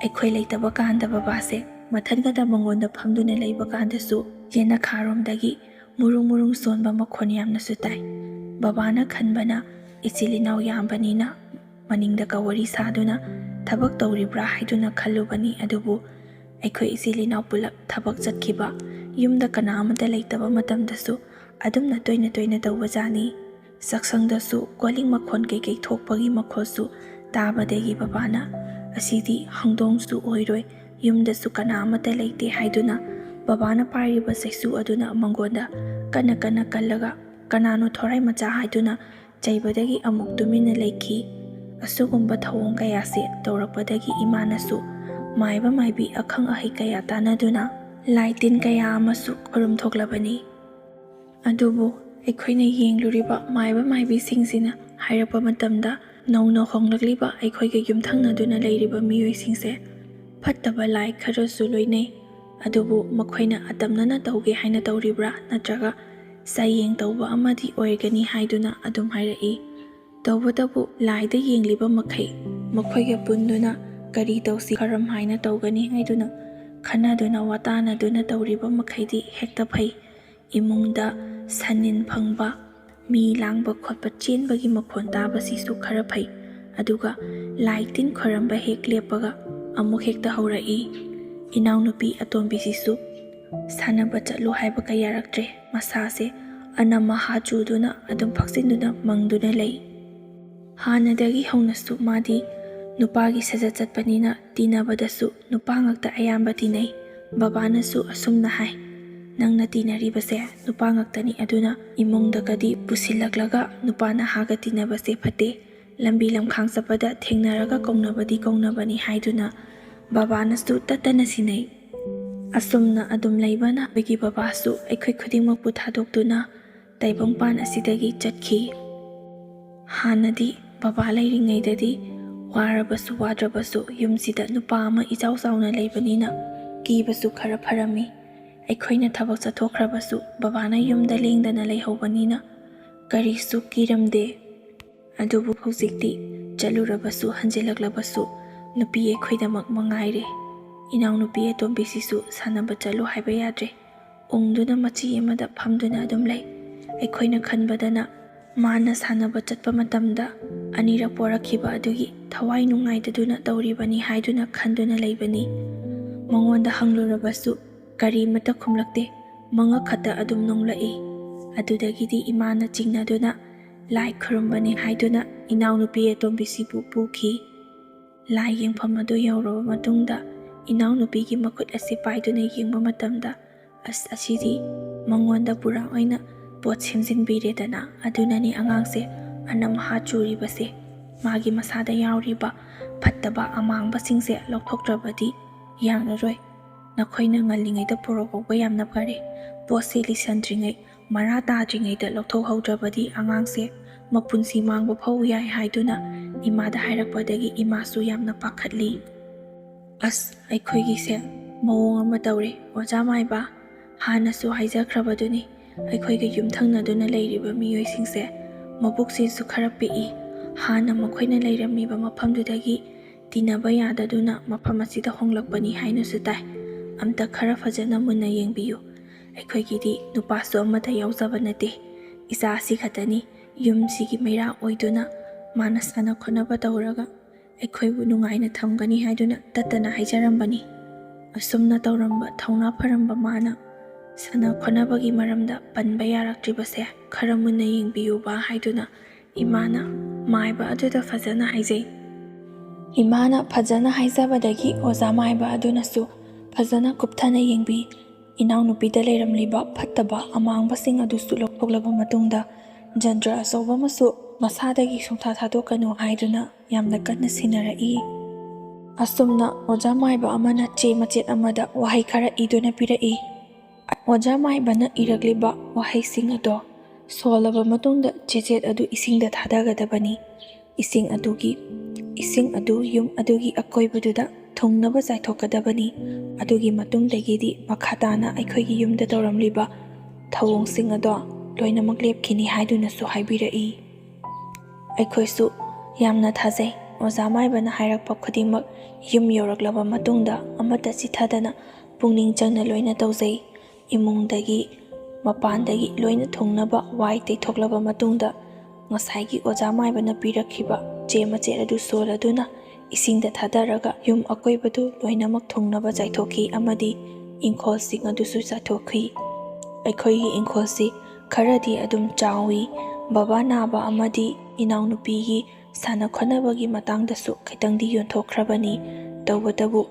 ꯑꯩꯈꯣꯏ ꯂꯩꯇꯕ ꯀꯥꯟꯗ ꯕꯕꯥꯁꯦ ꯃꯊꯟꯒꯗ ꯃꯉꯣꯟꯗ ꯐꯝꯗꯨꯅ ꯂꯩꯕ ꯀꯥꯟꯗꯁꯨ ꯌꯦꯅꯈꯥꯔꯣꯝꯗꯒꯤ ꯃꯨꯔꯨꯡ ꯃꯨꯔꯨꯡ ꯁꯣꯟꯕ ꯃꯈꯣꯟ ꯌꯥꯝꯅꯁꯨ ꯇꯥꯏ꯫ ꯕꯕꯥꯅ ꯈꯟꯕꯅ ꯏꯆꯤꯜ ꯏꯅꯥꯎ ꯌꯥꯝꯕꯅꯤꯅ ꯃꯅꯤꯡꯗꯒ ꯋꯥꯔꯤ ꯁꯥꯗꯨꯅ ꯊꯕꯛ ꯇꯧꯔꯤꯕ꯭ꯔꯥ ꯍꯥꯏꯗꯨꯅ ꯈꯜꯂꯨꯕꯅꯤ꯫ ꯑꯗꯨꯕꯨ ꯑꯩꯈꯣꯏ ꯏꯆꯤꯜ ꯏꯅꯥꯎ ꯄꯨꯂꯞ ꯊꯕꯛ ꯆꯠꯈꯤꯕ, ꯌꯨꯝꯗ ꯀꯅꯥ ꯑꯃꯠꯇ ꯂꯩꯇꯕ ꯃꯇꯝꯗꯁꯨ ꯑꯗꯨꯝꯅ ꯇꯣꯏꯅ ꯇꯣꯏꯅ ꯇꯧꯕꯖꯥꯠꯅꯤ꯫ ꯆꯥꯛꯁꯪꯗꯁꯨ ꯀꯣꯜꯂꯤꯛ ꯃꯈꯣꯟ ꯀꯩꯀꯩ ꯊꯣꯛꯄꯒꯤ ꯃꯈꯣꯜꯁꯨ ꯇꯥꯕꯗꯒꯤ ꯕꯕꯥꯅ, "ꯑꯁꯤꯗꯤ ꯍꯧꯗꯣꯡꯁꯨ ꯑꯣꯏꯔꯣꯏ, ꯌꯨꯝꯗꯁꯨ ꯀꯅꯥ ꯑꯃꯠꯇ ꯂꯩꯇꯦ" ꯍꯥꯏꯗꯨꯅ ꯕꯕꯥꯅ ꯄꯥꯏꯔꯤꯕ ꯆꯩꯁꯨ ꯑꯗꯨꯅ ꯃꯉꯣꯟꯗ ꯀꯟꯅ ꯀꯟꯅ ꯀꯜꯂꯒ, "ꯀꯅꯥꯅꯣ ꯊꯣꯔꯥꯏ ꯃꯆꯥ?" ꯍꯥꯏꯗꯨꯅ ꯆꯩꯕꯗꯒꯤ ꯑꯃꯨꯛ ꯇꯨꯃꯤꯟꯅ ꯂꯩꯈꯤ꯫ ꯑꯁꯤꯒꯨꯝꯕ ꯊꯧꯑꯣꯡ ꯀꯌꯥꯁꯦ ꯇꯧꯔꯛꯄꯗꯒꯤ ꯏꯃꯥꯅꯁꯨ ꯃꯥꯏꯕ ꯃꯥꯏꯕꯤ ꯑꯈꯪ ꯑꯍꯩ ꯀꯌꯥ ꯇꯥꯟꯅꯗꯨꯅ ꯂꯥꯏ ꯇꯤꯟ ꯀꯌꯥ ꯑꯃꯁꯨ ꯈꯨꯔꯨꯝ ꯊꯣꯛꯂꯕꯅꯤ꯫ ꯑꯗꯨꯕꯨ ꯑꯩꯈꯣꯏꯅ ꯌꯦꯡꯂꯨꯔꯤꯕ ꯃꯥꯏꯕ ꯃꯥꯏꯕꯤꯁꯤꯡꯁꯤꯅ ꯍꯥꯏꯔꯛꯄ ꯃꯇꯝꯗ, ꯅꯧꯅ ꯍꯣꯡꯂꯛꯂꯤꯕ ꯑꯩꯈꯣꯏꯒ ꯌꯨꯝꯊꯪꯅꯗꯨꯅ ꯂꯩꯔꯤꯕ ꯃꯤꯑꯣꯏꯁꯤꯡꯁꯦ ꯐꯠꯇꯕ ꯂꯥꯏ ꯈꯔꯁꯨ ꯂꯣꯏꯅꯩ꯫ ꯑꯗꯨꯕꯨ ꯃꯈꯣꯏꯅ ꯑꯇꯝꯅꯅ ꯇꯧꯒꯦ ꯍꯥꯏꯅ ꯇꯧꯔꯤꯕ꯭ꯔꯥ ꯅꯠꯇ꯭ꯔꯒ ꯆꯥꯌꯦꯡ ꯇꯧꯕ ꯑꯃꯗꯤ ꯑꯣꯏꯒꯅꯤ ꯍꯥꯏꯗꯨꯅ ꯑꯗꯨꯝ ꯍꯥꯏꯔꯛꯏ꯫ ꯇꯧꯕꯇꯕꯨ ꯂꯥꯏꯗ ꯌꯦꯡꯂꯤꯕ ꯃꯈꯩ ꯃꯈꯣꯏꯒ ꯄꯨꯟꯗꯨꯅ ꯀꯔꯤ ꯇꯧꯁꯤ ꯈꯔꯝ ꯍꯥꯏꯅ ꯇꯧꯒꯅꯤ ꯍꯥꯏꯗꯨꯅ ꯈꯟꯅꯗꯨꯅ ꯋꯥꯇꯥꯅꯗꯨꯅ ꯇꯧꯔꯤꯕ ꯃꯈꯩꯗꯤ ꯍꯦꯛꯇ ꯐꯩ꯫ ꯏꯃꯨꯡꯗ ꯁꯟꯅꯤꯟ ꯐꯪꯕ, ꯃꯤ ꯂꯥꯡꯕ ꯈꯣꯠꯄ ꯆꯦꯟꯕꯒꯤ ꯃꯈꯣꯟ ꯇꯥꯕꯁꯤꯁꯨ ꯈꯔ ꯐꯩ꯫ ꯑꯗꯨꯒ ꯂꯥꯏ ꯇꯤꯟ ꯈꯣꯏꯔꯝꯕ ꯍꯦꯛ ꯂꯦꯞꯄꯒ ꯑꯃꯨꯛ ꯍꯦꯛꯇ ꯍꯧꯔꯛꯏ, ꯏꯅꯥꯎꯅꯨꯄꯤ ꯑꯇꯣꯝꯕꯤꯁꯤꯁꯨ ꯁꯥꯟꯅꯕ ꯆꯠꯂꯨ ꯍꯥꯏꯕꯒ ꯌꯥꯔꯛꯇ꯭ꯔꯦ꯫ ꯃꯁꯥꯁꯦ ꯑꯅꯝ ꯑꯍꯥ ꯆꯨꯗꯨꯅ ꯑꯗꯨꯝ ꯐꯛꯆꯤꯟꯗꯨꯅ ꯃꯪꯗꯨꯅ ꯂꯩ꯫ ꯍꯥꯟꯅꯗꯒꯤ ꯍꯧꯅꯁꯨ ꯃꯥꯗꯤ ꯅꯨꯄꯥꯒꯤ ꯁꯥꯖꯠ ꯆꯠꯄꯅꯤꯅ ꯇꯤꯟꯅꯕꯗꯁꯨ ꯅꯨꯄꯥ ꯉꯥꯛꯇ ꯑꯌꯥꯝꯕ ꯇꯤꯟꯅꯩ꯫ ꯕꯕꯥꯅꯁꯨ ꯑꯁꯨꯝꯅ ꯍꯥꯏ, "ꯅꯪꯅ ꯇꯤꯟꯅꯔꯤꯕꯁꯦ ꯅꯨꯄꯥ ꯉꯥꯛꯇꯅꯤ, ꯑꯗꯨꯅ ꯏꯃꯨꯡꯗꯒꯗꯤ ꯄꯨꯁꯤꯜꯂꯛꯂꯒ ꯅꯨꯄꯥ ꯅꯍꯥꯒ ꯇꯤꯟꯅꯕꯁꯦ ꯐꯠꯇꯦ꯫ ꯂꯝꯕꯤ ꯂꯝꯈꯥꯡ ꯆꯠꯄꯗ ꯊꯦꯡꯅꯔꯒ ꯀꯧꯅꯕꯗꯤ ꯀꯧꯅꯕꯅꯤ" ꯍꯥꯏꯗꯨꯅ ꯕꯕꯥꯅꯁꯨ ꯇꯠꯇꯅ ꯁꯤꯟꯅꯩ꯫ ꯑꯁꯨꯝꯅ ꯑꯗꯨꯝ ꯂꯩꯕꯅ ꯑꯩꯈꯣꯏꯒꯤ ꯕꯕꯥꯁꯨ ꯑꯩꯈꯣꯏ ꯈꯨꯗꯤꯡꯃꯛꯄꯨ ꯊꯥꯗꯣꯛꯇꯨꯅ ꯇꯥꯏꯕꯪꯄꯥꯟ ꯑꯁꯤꯗꯒꯤ ꯆꯠꯈꯤ꯫ ꯍꯥꯟꯅꯗꯤ ꯕꯕꯥ ꯂꯩꯔꯤꯉꯩꯗꯗꯤ ꯋꯥꯔꯕꯁꯨ ꯋꯥꯗ꯭ꯔꯕꯁꯨ ꯌꯨꯝꯁꯤꯗ ꯅꯨꯄꯥ ꯑꯃ ꯏꯆꯥꯎ ꯆꯥꯎꯅ ꯂꯩꯕꯅꯤꯅ ꯀꯤꯕꯁꯨ ꯈꯔ ꯐꯔꯝꯃꯤ꯫ ꯑꯩꯈꯣꯏꯅ ꯊꯕꯛ ꯆꯠꯊꯣꯛꯈ꯭ꯔꯕꯁꯨ ꯕꯕꯥꯅ ꯌꯨꯝꯗ ꯂꯦꯡꯗꯅ ꯂꯩꯍꯧꯕꯅꯤꯅ ꯀꯔꯤꯁꯨ ꯀꯤꯔꯝꯗꯦ꯫ ꯑꯗꯨꯕꯨ ꯍꯧꯖꯤꯛꯇꯤ ꯆꯠꯂꯨꯔꯕꯁꯨ ꯍꯟꯖꯤꯜꯂꯛꯂꯕꯁꯨ ꯅꯨꯄꯤ ꯑꯩꯈꯣꯏꯗꯃꯛ ꯃꯉꯥꯏꯔꯦ꯫ ꯏꯅꯥꯎꯅꯨꯄꯤ ꯑꯇꯣꯝꯕꯤꯁꯤꯁꯨ ꯁꯥꯟꯅꯕ ꯆꯠꯂꯨ ꯍꯥꯏꯕ ꯌꯥꯗ꯭ꯔꯦ꯫ ꯎꯪꯗꯨꯅ ꯃꯆꯤ ꯑꯃꯗ ꯐꯝꯗꯨꯅ ꯑꯗꯨꯝ ꯂꯩ꯫ ꯑꯩꯈꯣꯏꯅ ꯈꯟꯕꯗꯅ ꯃꯥꯅ ꯁꯥꯟꯅꯕ ꯆꯠꯄ ꯃꯇꯝꯗ ꯑꯅꯤꯔꯛ ꯄꯣꯔꯛꯈꯤꯕ ꯑꯗꯨꯒꯤ ꯊꯋꯥꯏ ꯅꯨꯡꯉꯥꯏꯇꯗꯨꯅ ꯇꯧꯔꯤꯕꯅꯤ ꯍꯥꯏꯗꯨꯅ ꯈꯟꯗꯨꯅ ꯂꯩꯕꯅꯤ꯫ ꯃꯉꯣꯟꯗ ꯍꯪꯂꯨꯔꯕꯁꯨ ꯀꯔꯤꯃꯠꯇ ꯈꯨꯝꯂꯛꯇꯦ꯫ ꯃꯉꯛ ꯈꯛꯇ ꯑꯗꯨꯝ ꯅꯣꯡꯂꯛꯏ꯫ ꯑꯗꯨꯗꯒꯤꯗꯤ ꯏꯃꯥꯅ ꯆꯤꯡꯅꯗꯨꯅ ꯂꯥꯏ ꯈꯨꯔꯨꯝꯕꯅꯤ ꯍꯥꯏꯗꯨꯅ ꯏꯅꯥꯎꯅꯨꯄꯤ ꯑꯇꯣꯝꯕꯤꯁꯤꯕꯨ ꯄꯨꯈꯤ꯫ ꯂꯥꯏ ꯌꯦꯡꯐꯝ ꯑꯗꯨ ꯌꯧꯔꯕ ꯃꯇꯨꯡꯗ ꯏꯅꯥꯎꯅꯨꯄꯤꯒꯤ ꯃꯈꯨꯠ ꯑꯁꯤ ꯄꯥꯏꯗꯨꯅ ꯌꯦꯡꯕ ꯃꯇꯝꯗ, "ꯑꯁ, ꯑꯁꯤꯗꯤ ꯃꯉꯣꯟꯗ ꯄꯨꯔꯥ ꯑꯣꯏꯅ ꯄꯣꯠ ꯁꯦꯝꯖꯤꯟꯕꯤꯔꯦꯗꯅ, ꯑꯗꯨꯅꯅꯤ ꯑꯉꯥꯡꯁꯦ ꯑꯅꯝ ꯍꯥ ꯆꯨꯔꯤꯕꯁꯦ꯫ ꯃꯥꯒꯤ ꯃꯁꯥꯗ ꯌꯥꯎꯔꯤꯕ ꯐꯠꯇꯕ ꯑꯃꯥꯡꯕꯁꯤꯡꯁꯦ ꯂꯧꯊꯣꯛꯇ꯭ꯔꯕꯗꯤ ꯌꯥꯔꯔꯣꯏ꯫ ꯅꯈꯣꯏꯅ ꯉꯜꯂꯤꯉꯩꯗ ꯄꯨꯔꯛꯍꯧꯕ ꯌꯥꯝꯅ ꯐꯔꯦ꯫ ꯄꯣꯠꯁꯦ ꯂꯤꯁꯟꯗ꯭ꯔꯤꯉꯩ, ꯃꯔꯥ ꯇꯥꯗ꯭ꯔꯤꯉꯩꯗ ꯂꯧꯊꯣꯛꯍꯧꯗ꯭ꯔꯕꯗꯤ ꯑꯉꯥꯡꯁꯦ ꯃꯄꯨꯟꯁꯤ ꯃꯥꯡꯕ ꯐꯥꯎ ꯌꯥꯏ" ꯍꯥꯏꯗꯨꯅ ꯏꯃꯥꯗ ꯍꯥꯏꯔꯛꯄꯗꯒꯤ ꯏꯃꯥꯁꯨ ꯌꯥꯝꯅ ꯄꯥꯈꯠꯂꯤ꯫ "ꯑꯁ, ꯑꯩꯈꯣꯏꯒꯤꯁꯦ ꯃꯑꯣꯡ ꯑꯃ ꯇꯧꯔꯦ, ꯑꯣꯖꯥ ꯃꯥꯏꯕ꯫ ꯍꯥꯟꯅꯁꯨ ꯍꯥꯏꯖꯈ꯭ꯔꯕꯗꯨꯅꯤ, ꯑꯩꯈꯣꯏꯒ ꯌꯨꯝꯊꯪꯅꯗꯨꯅ ꯂꯩꯔꯤꯕ ꯃꯤꯑꯣꯏꯁꯤꯡꯁꯦ ꯃꯕꯨꯛꯁꯤꯁꯨ ꯈꯔ ꯄꯤꯛꯏ꯫ ꯍꯥꯟꯅ ꯃꯈꯣꯏꯅ ꯂꯩꯔꯝꯃꯤꯕ ꯃꯐꯝꯗꯨꯗꯒꯤ ꯇꯤꯟꯅꯕ ꯌꯥꯗꯗꯨꯅ ꯃꯐꯝ ꯑꯁꯤꯗ ꯍꯣꯡꯂꯛꯄꯅꯤ ꯍꯥꯏꯅꯁꯨ ꯇꯥꯏ꯫ ꯑꯝꯇ ꯈꯔ ꯐꯖꯅ ꯃꯨꯟꯅ ꯌꯦꯡꯕꯤꯌꯨ꯫ ꯑꯩꯈꯣꯏꯒꯤꯗꯤ ꯅꯨꯄꯥꯁꯨ ꯑꯃꯠꯇ ꯌꯥꯎꯖꯕ ꯅꯠꯇꯦ꯫ ꯏꯆꯥ ꯑꯁꯤ ꯈꯛꯇꯅꯤ ꯌꯨꯝꯁꯤꯒꯤ ꯃꯩꯔꯥ ꯑꯣꯏꯗꯨꯅ꯫ ꯃꯥꯅ ꯁꯥꯟꯅ ꯈꯣꯠꯅꯕ ꯇꯧꯔꯒ ꯑꯩꯈꯣꯏꯕꯨ ꯅꯨꯡꯉꯥꯏꯅ ꯊꯝꯒꯅꯤ ꯍꯥꯏꯗꯨꯅ ꯇꯠꯇꯅ ꯍꯥꯏꯖꯔꯝꯕꯅꯤ꯫ ꯑꯁꯨꯝꯅ ꯇꯧꯔꯝꯕ ꯊꯧꯅꯥ ꯐꯔꯝꯕ ꯃꯥꯅ ꯁꯥꯟꯅ ꯈꯣꯠꯅꯕꯒꯤ ꯃꯔꯝꯗ ꯄꯟꯕ ꯌꯥꯔꯛꯇ꯭ꯔꯤꯕꯁꯦ ꯈꯔ ꯃꯨꯟꯅ ꯌꯦꯡꯕꯤꯌꯨꯕ" ꯍꯥꯏꯗꯨꯅ ꯏꯃꯥꯅ ꯃꯥꯏꯕ ꯑꯗꯨꯗ ꯐꯖꯅ ꯍꯥꯏꯖꯩ꯫ ꯏꯃꯥꯅ ꯐꯖꯅ ꯍꯥꯏꯖꯕꯗꯒꯤ ꯑꯣꯖꯥ ꯃꯥꯏꯕ ꯑꯗꯨꯅꯁꯨ ꯐꯖꯅ ꯀꯨꯞꯊꯅ ꯌꯦꯡꯕꯤ꯫ ꯏꯅꯥꯎꯅꯨꯄꯤꯗ ꯂꯩꯔꯝꯂꯤꯕ ꯐꯠꯇꯕ ꯑꯃꯥꯡꯕꯁꯤꯡ ꯑꯗꯨꯁꯨ ꯂꯧꯊꯣꯛꯂꯕ ꯃꯇꯨꯡꯗ, ꯖꯟꯇ꯭ꯔ ꯑꯆꯧꯕ ꯑꯃꯁꯨ ꯃꯁꯥꯗꯒꯤ ꯁꯨꯡꯊꯥ ꯊꯥꯗꯣꯛꯀꯅꯨ ꯍꯥꯏꯗꯨꯅ ꯌꯥꯝꯅ ꯀꯟꯅ ꯁꯤꯟꯅꯔꯛꯏ꯫ ꯑꯁꯨꯝꯅ ꯑꯣꯖꯥ ꯃꯥꯏꯕ ꯑꯃꯅ ꯆꯦ ꯃꯆꯦꯠ ꯑꯃꯗ ꯋꯥꯍꯩ ꯈꯔ ꯏꯗꯨꯅ ꯄꯤꯔꯛꯏ꯫ ꯑꯣꯖꯥ ꯃꯥꯏꯕꯅ ꯏꯔꯛꯂꯤꯕ ꯋꯥꯍꯩꯁꯤꯡ ꯑꯗꯣ ꯁꯣꯜꯂꯕ ꯃꯇꯨꯡꯗ ꯆꯦꯆꯦꯠ ꯑꯗꯨ ꯏꯁꯤꯡꯗ ꯊꯥꯗꯒꯗꯕꯅꯤ꯫ ꯏꯁꯤꯡ ꯑꯗꯨꯒꯤ ꯏꯁꯤꯡ ꯑꯗꯨ ꯌꯨꯝ ꯑꯗꯨꯒꯤ ꯑꯀꯣꯏꯕꯗꯨꯗ ꯊꯨꯡꯅꯕ ꯆꯥꯏꯊꯣꯛꯀꯗꯕꯅꯤ꯫ ꯑꯗꯨꯒꯤ ꯃꯇꯨꯡꯗꯒꯤꯗꯤ ꯃꯈꯥ ꯇꯥꯅ ꯑꯩꯈꯣꯏꯒꯤ ꯌꯨꯝꯗ ꯇꯧꯔꯝꯂꯤꯕ ꯊꯧꯑꯣꯡꯁꯤꯡ ꯑꯗꯣ ꯂꯣꯏꯅꯃꯛ ꯂꯦꯞꯈꯤꯅꯤ ꯍꯥꯏꯗꯨꯅꯁꯨ ꯍꯥꯏꯕꯤꯔꯛꯏ꯫ ꯑꯩꯈꯣꯏꯁꯨ ꯌꯥꯝꯅ ꯊꯥꯖꯩ꯫ ꯑꯣꯖꯥ ꯃꯥꯏꯕꯅ ꯍꯥꯏꯔꯛꯄ ꯈꯨꯗꯤꯡꯃꯛ ꯌꯨꯝ ꯌꯧꯔꯛꯂꯕ ꯃꯇꯨꯡꯗ ꯑꯃꯠꯇ ꯆꯤꯊꯗꯅ ꯄꯨꯛꯅꯤꯡ ꯆꯪꯅ ꯂꯣꯏꯅ ꯇꯧꯖꯩ꯫ ꯏꯃꯨꯡꯗꯒꯤ ꯃꯄꯥꯟꯗꯒꯤ ꯂꯣꯏꯅ ꯊꯨꯡꯅꯕ ꯋꯥꯏ ꯇꯩꯊꯣꯛꯂꯕ ꯃꯇꯨꯡꯗ ꯉꯁꯥꯏꯒꯤ ꯑꯣꯖꯥ ꯃꯥꯏꯕꯅ ꯄꯤꯔꯛꯈꯤꯕ ꯆꯦ ꯃꯆꯦꯠ ꯑꯗꯨ ꯁꯣꯜꯂꯗꯨꯅ ꯏꯁꯤꯡꯗ ꯊꯥꯗꯔꯒ ꯌꯨꯝ ꯑꯀꯣꯏꯕꯗꯨ ꯂꯣꯏꯅꯃꯛ ꯊꯨꯡꯅꯕ ꯆꯥꯏꯊꯣꯛꯈꯤ ꯑꯃꯗꯤ ꯏꯪꯈꯣꯜꯁꯤꯡ ꯑꯗꯨꯁꯨ ꯆꯥꯏꯊꯣꯛꯈꯤ꯫ ꯑꯩꯈꯣꯏꯒꯤ ꯏꯪꯈꯣꯜꯁꯤ ꯈꯔꯗꯤ ꯑꯗꯨꯝ ꯆꯥꯎꯏ꯫ ꯕꯕꯥ ꯅꯥꯕ ꯑꯃꯗꯤ ꯏꯅꯥꯎꯅꯨꯄꯤꯒꯤ ꯁꯥꯟꯅ ꯈꯣꯠꯅꯕꯒꯤ ꯃꯇꯥꯡꯗꯁꯨ ꯈꯤꯇꯪꯗꯤ ꯌꯣꯟꯊꯣꯛꯈ꯭ꯔꯕꯅꯤ꯫ ꯇꯧꯕꯇꯕꯨ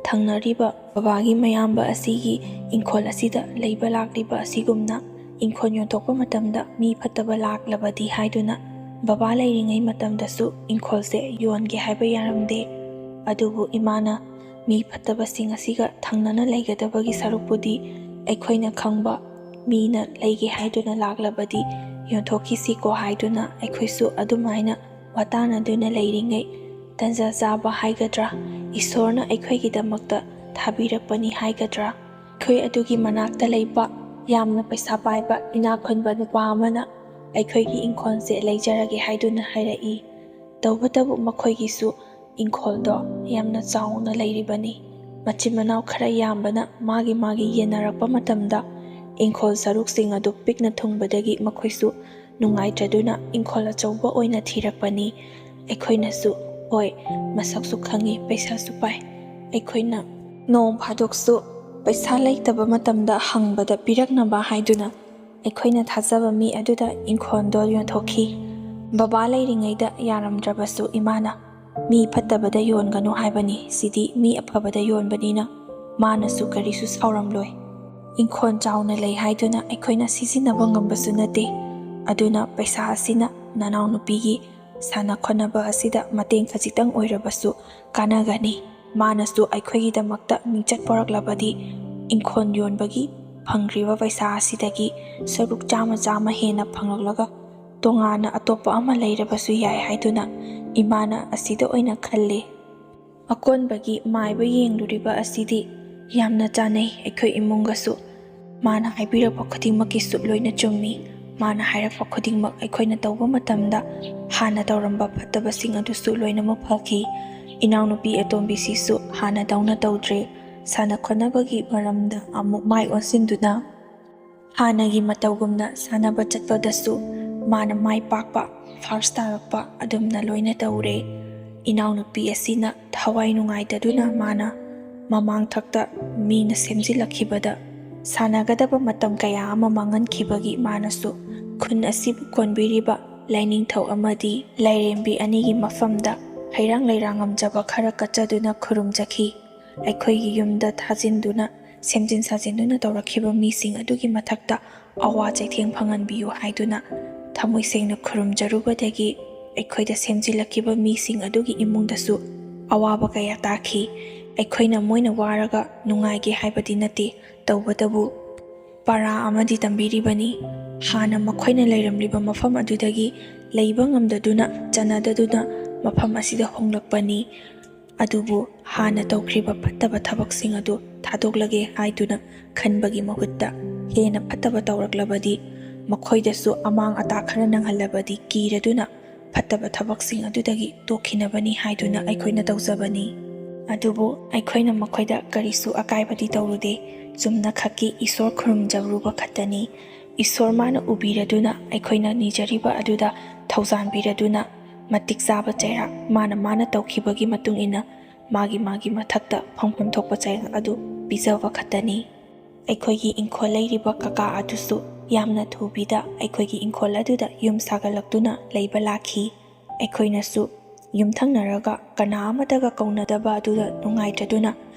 ꯊꯪꯅꯔꯤꯕ ꯕꯕꯥꯒꯤ ꯃꯌꯥꯝꯕ ꯑꯁꯤꯒꯤ ꯏꯪꯈꯣꯜ ꯑꯁꯤꯗ ꯂꯩꯕ ꯂꯥꯛꯂꯤꯕ ꯑꯁꯤꯒꯨꯝꯅ ꯏꯪꯈꯣꯜ ꯌꯣꯟꯊꯣꯛꯄ ꯃꯇꯝꯗ ꯃꯤ ꯐꯠꯇꯕ ꯂꯥꯛꯂꯕꯗꯤ ꯍꯥꯏꯗꯨꯅ ꯕꯕꯥ ꯂꯩꯔꯤꯉꯩ ꯃꯇꯝꯗꯁꯨ ꯏꯪꯈꯣꯜꯁꯦ ꯌꯣꯟꯒꯦ ꯍꯥꯏꯕ ꯌꯥꯔꯝꯗꯦ꯫ ꯑꯗꯨꯕꯨ ꯏꯃꯥꯅ ꯃꯤ ꯐꯠꯇꯕꯁꯤꯡ ꯑꯁꯤꯒ ꯊꯪꯅꯅ ꯂꯩꯒꯗꯕꯒꯤ ꯁꯔꯨꯛꯄꯨꯗꯤ ꯑꯩꯈꯣꯏꯅ ꯈꯪꯕ ꯃꯤꯅ ꯂꯩꯒꯦ ꯍꯥꯏꯗꯨꯅ ꯂꯥꯛꯂꯕꯗꯤ ꯌꯣꯟꯊꯣꯛꯈꯤꯁꯤꯀꯣ ꯍꯥꯏꯗꯨꯅ ꯑꯩꯈꯣꯏꯁꯨ ꯑꯗꯨꯃꯥꯏꯅ ꯋꯥꯇꯥꯅꯗꯨꯅ ꯂꯩꯔꯤꯉꯩ ꯇꯟꯖꯥ ꯆꯥꯕ ꯍꯥꯏꯒꯗ꯭ꯔꯥ, ꯏꯁꯣꯔꯅ ꯑꯩꯈꯣꯏꯒꯤꯗꯃꯛꯇ ꯊꯥꯕꯤꯔꯛꯄꯅꯤ ꯍꯥꯏꯒꯗ꯭ꯔꯥ, ꯑꯩꯈꯣꯏ ꯑꯗꯨꯒꯤ ꯃꯅꯥꯛꯇ ꯂꯩꯕ ꯌꯥꯝꯅ ꯄꯩꯁꯥ ꯄꯥꯏꯕ ꯏꯅꯥꯛ ꯈꯨꯟꯕ ꯅꯨꯄꯥ ꯑꯃꯅ ꯑꯩꯈꯣꯏꯒꯤ ꯏꯪꯈꯣꯜꯁꯦ ꯂꯩꯖꯔꯒꯦ ꯍꯥꯏꯗꯨꯅ ꯍꯥꯏꯔꯛꯏ꯫ ꯇꯧꯕꯇꯕꯨ ꯃꯈꯣꯏꯒꯤꯁꯨ ꯏꯪꯈꯣꯜꯗꯣ ꯌꯥꯝꯅ ꯆꯥꯎꯅ ꯂꯩꯔꯤꯕꯅꯤ꯫ ꯃꯆꯤꯟ ꯃꯅꯥꯎ ꯈꯔ ꯌꯥꯝꯕꯅ ꯃꯥꯒꯤ ꯃꯥꯒꯤ ꯌꯦꯟꯅꯔꯛꯄ ꯃꯇꯝꯗ ꯏꯪꯈꯣꯜ ꯁꯔꯨꯛꯁꯤꯡ ꯑꯗꯨ ꯄꯤꯛꯅ ꯊꯨꯡꯕꯗꯒꯤ ꯃꯈꯣꯏꯁꯨ ꯅꯨꯡꯉꯥꯏꯇ꯭ꯔꯗꯨꯅ ꯏꯪꯈꯣꯜ ꯑꯆꯧꯕ ꯑꯣꯏꯅ ꯊꯤꯔꯛꯄꯅꯤ꯫ ꯑꯩꯈꯣꯏꯅꯁꯨ, ꯍꯣꯏ, ꯃꯁꯛꯁꯨ ꯈꯪꯉꯤ, ꯄꯩꯁꯥꯁꯨ ꯄꯥꯏ꯫ ꯑꯩꯈꯣꯏꯅ ꯅꯣꯡ ꯐꯥꯗꯣꯛꯁꯨ ꯄꯩꯁꯥ ꯂꯩꯇꯕ ꯃꯇꯝꯗ ꯍꯪꯕꯗ ꯄꯤꯔꯛꯅꯕ ꯍꯥꯏꯗꯨꯅ ꯑꯩꯈꯣꯏꯅ ꯊꯥꯖꯕ ꯃꯤ ꯑꯗꯨꯗ ꯏꯪꯈꯣꯜꯗꯣ ꯌꯣꯟꯊꯣꯛꯈꯤ꯫ ꯕꯕꯥ ꯂꯩꯔꯤꯉꯩꯗ ꯌꯥꯔꯝꯗ꯭ꯔꯕꯁꯨ ꯏꯃꯥꯅ, "ꯃꯤ ꯐꯠꯇꯕꯗ ꯌꯣꯟꯒꯅꯨ ꯍꯥꯏꯕꯅꯤ, ꯁꯤꯗꯤ ꯃꯤ ꯑꯐꯕꯗ ꯌꯣꯟꯕꯅꯤꯅ ꯃꯥꯅꯁꯨ ꯀꯔꯤꯁꯨ ꯁꯥꯎꯔꯝꯂꯣꯏ꯫ ꯏꯪꯈꯣꯜ ꯆꯥꯎꯅ ꯂꯩ ꯍꯥꯏꯗꯨꯅ ꯑꯩꯈꯣꯏꯅ ꯁꯤꯖꯤꯟꯅꯕ ꯉꯝꯕꯁꯨ ꯅꯠꯇꯦ꯫ ꯑꯗꯨꯅ ꯄꯩꯁꯥ ꯑꯁꯤꯅ ꯅꯅꯥꯎꯅꯨꯄꯤꯒꯤ ꯁꯥꯟꯅ ꯈꯣꯠꯅꯕ ꯑꯁꯤꯗ ꯃꯇꯦꯡ ꯈꯖꯤꯛꯇꯪ ꯑꯣꯏꯔꯕꯁꯨ ꯀꯥꯟꯅꯒꯅꯤ꯫ ꯃꯥꯅꯁꯨ ꯑꯩꯈꯣꯏꯒꯤꯗꯃꯛꯇ ꯃꯤꯡꯆꯠ ꯄꯨꯔꯛꯂꯕꯗꯤ ꯏꯪꯈꯣꯜ ꯌꯣꯟꯕꯒꯤ ꯐꯪꯈ꯭ꯔꯤꯕ ꯄꯩꯁꯥ ꯑꯁꯤꯗꯒꯤ ꯁꯔꯨꯛ ꯆꯥꯝꯃ ꯆꯥꯝꯃ ꯍꯦꯟꯅ ꯐꯪꯂꯛꯂꯒ ꯇꯣꯉꯥꯟꯅ ꯑꯇꯣꯞꯄ ꯑꯃ ꯂꯩꯔꯕꯁꯨ ꯌꯥꯏ ꯍꯥꯏꯗꯨꯅ ꯏꯃꯥꯅ ꯑꯁꯤꯗ ꯑꯣꯏꯅ ꯈꯜꯂꯤ꯫ ꯑꯀꯣꯟꯕꯒꯤ ꯃꯥꯏꯕ ꯌꯦꯡꯂꯨꯔꯤꯕ ꯑꯁꯤꯗꯤ ꯌꯥꯝꯅ ꯆꯥꯅꯩ ꯑꯩꯈꯣꯏ ꯏꯃꯨꯡꯒꯁꯨ꯫ ꯃꯥꯅ ꯍꯥꯏꯕꯤꯔꯛꯄ ꯈꯨꯗꯤꯡꯃꯛꯀꯤꯁꯨ ꯂꯣꯏꯅ ꯆꯨꯝꯃꯤ꯫ ꯃꯥꯅ ꯍꯥꯏꯔꯛꯄ ꯈꯨꯗꯤꯡꯃꯛ ꯑꯩꯈꯣꯏꯅ ꯇꯧꯕ ꯃꯇꯝꯗ ꯍꯥꯟꯅ ꯇꯧꯔꯝꯕ ꯐꯠꯇꯕꯁꯤꯡ ꯑꯗꯨꯁꯨ ꯂꯣꯏꯅꯃꯛ ꯐꯈꯤ꯫ ꯏꯅꯥꯎꯅꯨꯄꯤ ꯑꯇꯣꯝꯕꯤꯁꯤꯁꯨ ꯍꯥꯟꯅꯗꯧꯅ ꯇꯧꯗ꯭ꯔꯦ꯫ ꯁꯥꯟꯅ ꯈꯣꯠꯅꯕꯒꯤ ꯃꯔꯝꯗ ꯑꯃꯨꯛ ꯃꯥꯏ ꯑꯣꯟꯁꯤꯟꯗꯨꯅ ꯍꯥꯟꯅꯒꯤ ꯃꯇꯧꯒꯨꯝꯅ ꯁꯥꯟꯅꯕ ꯆꯠꯄꯗꯁꯨ ꯃꯥꯅ ꯃꯥꯏ ꯄꯥꯛꯄ, ꯐꯥꯔꯁ ꯇꯥꯔꯛꯄ ꯑꯗꯨꯝꯅ ꯂꯣꯏꯅ ꯇꯧꯔꯦ꯫ ꯏꯅꯥꯎꯅꯨꯄꯤ ꯑꯁꯤꯅ ꯊꯋꯥꯏ ꯅꯨꯡꯉꯥꯏꯇꯗꯨꯅ ꯃꯥꯅ ꯃꯃꯥꯡ ꯊꯛꯇ ꯃꯤꯅ ꯁꯦꯝꯖꯤꯜꯂꯛꯈꯤꯕꯗ ꯁꯥꯟꯅꯒꯗꯕ ꯃꯇꯝ ꯀꯌꯥ ꯑꯃ ꯃꯥꯡꯍꯟꯈꯤꯕꯒꯤ ꯃꯥꯅꯁꯨ ꯈꯨꯟ ꯑꯁꯤꯕꯨ ꯀꯣꯟꯕꯤꯔꯤꯕ ꯂꯥꯏꯅꯤꯡꯊꯧ ꯑꯃꯗꯤ ꯂꯥꯏꯔꯦꯝꯕꯤ ꯑꯅꯤꯒꯤ ꯃꯐꯝꯗ ꯍꯩꯔꯥꯡ ꯂꯩꯔꯥꯡ ꯉꯝꯖꯕ ꯈꯔ ꯀꯠꯆꯗꯨꯅ ꯈꯨꯔꯨꯝꯖꯈꯤ꯫ ꯑꯩꯈꯣꯏꯒꯤ ꯌꯨꯝꯗ ꯊꯥꯖꯤꯟꯗꯨꯅ ꯁꯦꯝꯖꯤꯟ ꯁꯥꯖꯤꯟꯗꯨꯅ ꯇꯧꯔꯛꯈꯤꯕ ꯃꯤꯁꯤꯡ ꯑꯗꯨꯒꯤ ꯃꯊꯛꯇ ꯑꯋꯥ ꯆꯩꯊꯦꯡ ꯐꯪꯍꯟꯕꯤꯌꯨ ꯍꯥꯏꯗꯨꯅ ꯊꯃꯣꯏ ꯁꯦꯡꯅ ꯈꯨꯔꯨꯝꯖꯔꯨꯕꯗꯒꯤ ꯑꯩꯈꯣꯏꯗ ꯁꯦꯝꯖꯤꯜꯂꯛꯈꯤꯕ ꯃꯤꯁꯤꯡ ꯑꯗꯨꯒꯤ ꯏꯃꯨꯡꯗꯁꯨ ꯑꯋꯥꯕ ꯀꯌꯥ ꯇꯥꯈꯤ꯫ ꯑꯩꯈꯣꯏꯅ ꯃꯣꯏꯅ ꯋꯥꯔꯒ ꯅꯨꯡꯉꯥꯏꯒꯦ ꯍꯥꯏꯕꯗꯤ ꯅꯠꯇꯦ, ꯇꯧꯕꯇꯕꯨ ꯄꯔꯥ ꯑꯃꯗꯤ ꯇꯝꯕꯤꯔꯤꯕꯅꯤ꯫ ꯍꯥꯟꯅ ꯃꯈꯣꯏꯅ ꯂꯩꯔꯝꯂꯤꯕ ꯃꯐꯝ ꯑꯗꯨꯗꯒꯤ ꯂꯩꯕ ꯉꯝꯗꯗꯨꯅ, ꯆꯟꯅꯗꯗꯨꯅ ꯃꯐꯝ ꯑꯁꯤꯗ ꯍꯣꯡꯂꯛꯄꯅꯤ꯫ ꯑꯗꯨꯕꯨ ꯍꯥꯟꯅ ꯇꯧꯈ꯭ꯔꯤꯕ ꯐꯠꯇꯕ ꯊꯕꯛꯁꯤꯡ ꯑꯗꯨ ꯊꯥꯗꯣꯛꯂꯒꯦ ꯍꯥꯏꯗꯨꯅ ꯈꯟꯕꯒꯤ ꯃꯍꯨꯠꯇ, ꯍꯦꯟꯅ ꯐꯠꯇꯕ ꯇꯧꯔꯛꯂꯕꯗꯤ ꯃꯈꯣꯏꯗꯁꯨ ꯑꯃꯥꯡ ꯑꯇꯥ ꯈꯔ ꯅꯪꯍꯜꯂꯕꯗꯤ ꯀꯤꯔꯗꯨꯅ ꯐꯠꯇꯕ ꯊꯕꯛꯁꯤꯡ ꯑꯗꯨꯗꯒꯤ ꯇꯣꯛꯈꯤꯅꯕꯅꯤ ꯍꯥꯏꯗꯨꯅ ꯑꯩꯈꯣꯏꯅ ꯇꯧꯖꯕꯅꯤ꯫ ꯑꯗꯨꯕꯨ ꯑꯩꯈꯣꯏꯅ ꯃꯈꯣꯏꯗ ꯀꯔꯤꯁꯨ ꯑꯀꯥꯏꯕꯗꯤ ꯇꯧꯔꯨꯗꯦ꯫ ꯆꯨꯝꯅꯈꯛꯀꯤ ꯏꯁꯣꯔ ꯈꯨꯔꯨꯝꯖꯔꯨꯕ ꯈꯛꯇꯅꯤ꯫ ꯏꯁꯣꯔ ꯃꯥꯅ ꯎꯕꯤꯔꯗꯨꯅ, ꯑꯩꯈꯣꯏꯅ ꯅꯤꯖꯔꯤꯕ ꯑꯗꯨꯗ ꯊꯧꯖꯥꯟꯕꯤꯔꯗꯨꯅ, ꯃꯇꯤꯛ ꯆꯥꯕ ꯆꯩꯔꯥꯛ ꯃꯥꯅ ꯃꯥꯅ ꯇꯧꯈꯤꯕꯒꯤ ꯃꯇꯨꯡ ꯏꯟꯅ ꯃꯥꯒꯤ ꯃꯥꯒꯤ ꯃꯊꯛꯇ ꯐꯪꯐꯝ ꯊꯣꯛꯄ ꯆꯩꯔꯥꯛ ꯑꯗꯨ ꯄꯤꯖꯕ ꯈꯛꯇꯅꯤ꯫ ꯑꯩꯈꯣꯏꯒꯤ ꯏꯪꯈꯣꯜ ꯂꯩꯔꯤꯕ ꯀꯀꯥ ꯑꯗꯨꯁꯨ ꯌꯥꯝꯅ ꯊꯨꯕꯤꯗ ꯑꯩꯈꯣꯏꯒꯤ ꯏꯪꯈꯣꯜ ꯑꯗꯨꯗ ꯌꯨꯝ ꯁꯥꯒꯠꯂꯛꯇꯨꯅ ꯂꯩꯕ ꯂꯥꯛꯈꯤ꯫ ꯑꯩꯈꯣꯏꯅꯁꯨ ꯌꯨꯝꯊꯪꯅꯔꯒ ꯀꯅꯥ ꯑꯃꯠꯇꯒ ꯀꯧꯅꯗꯕ ꯑꯗꯨꯗ ꯅꯨꯡꯉꯥꯏꯇꯗꯨꯅ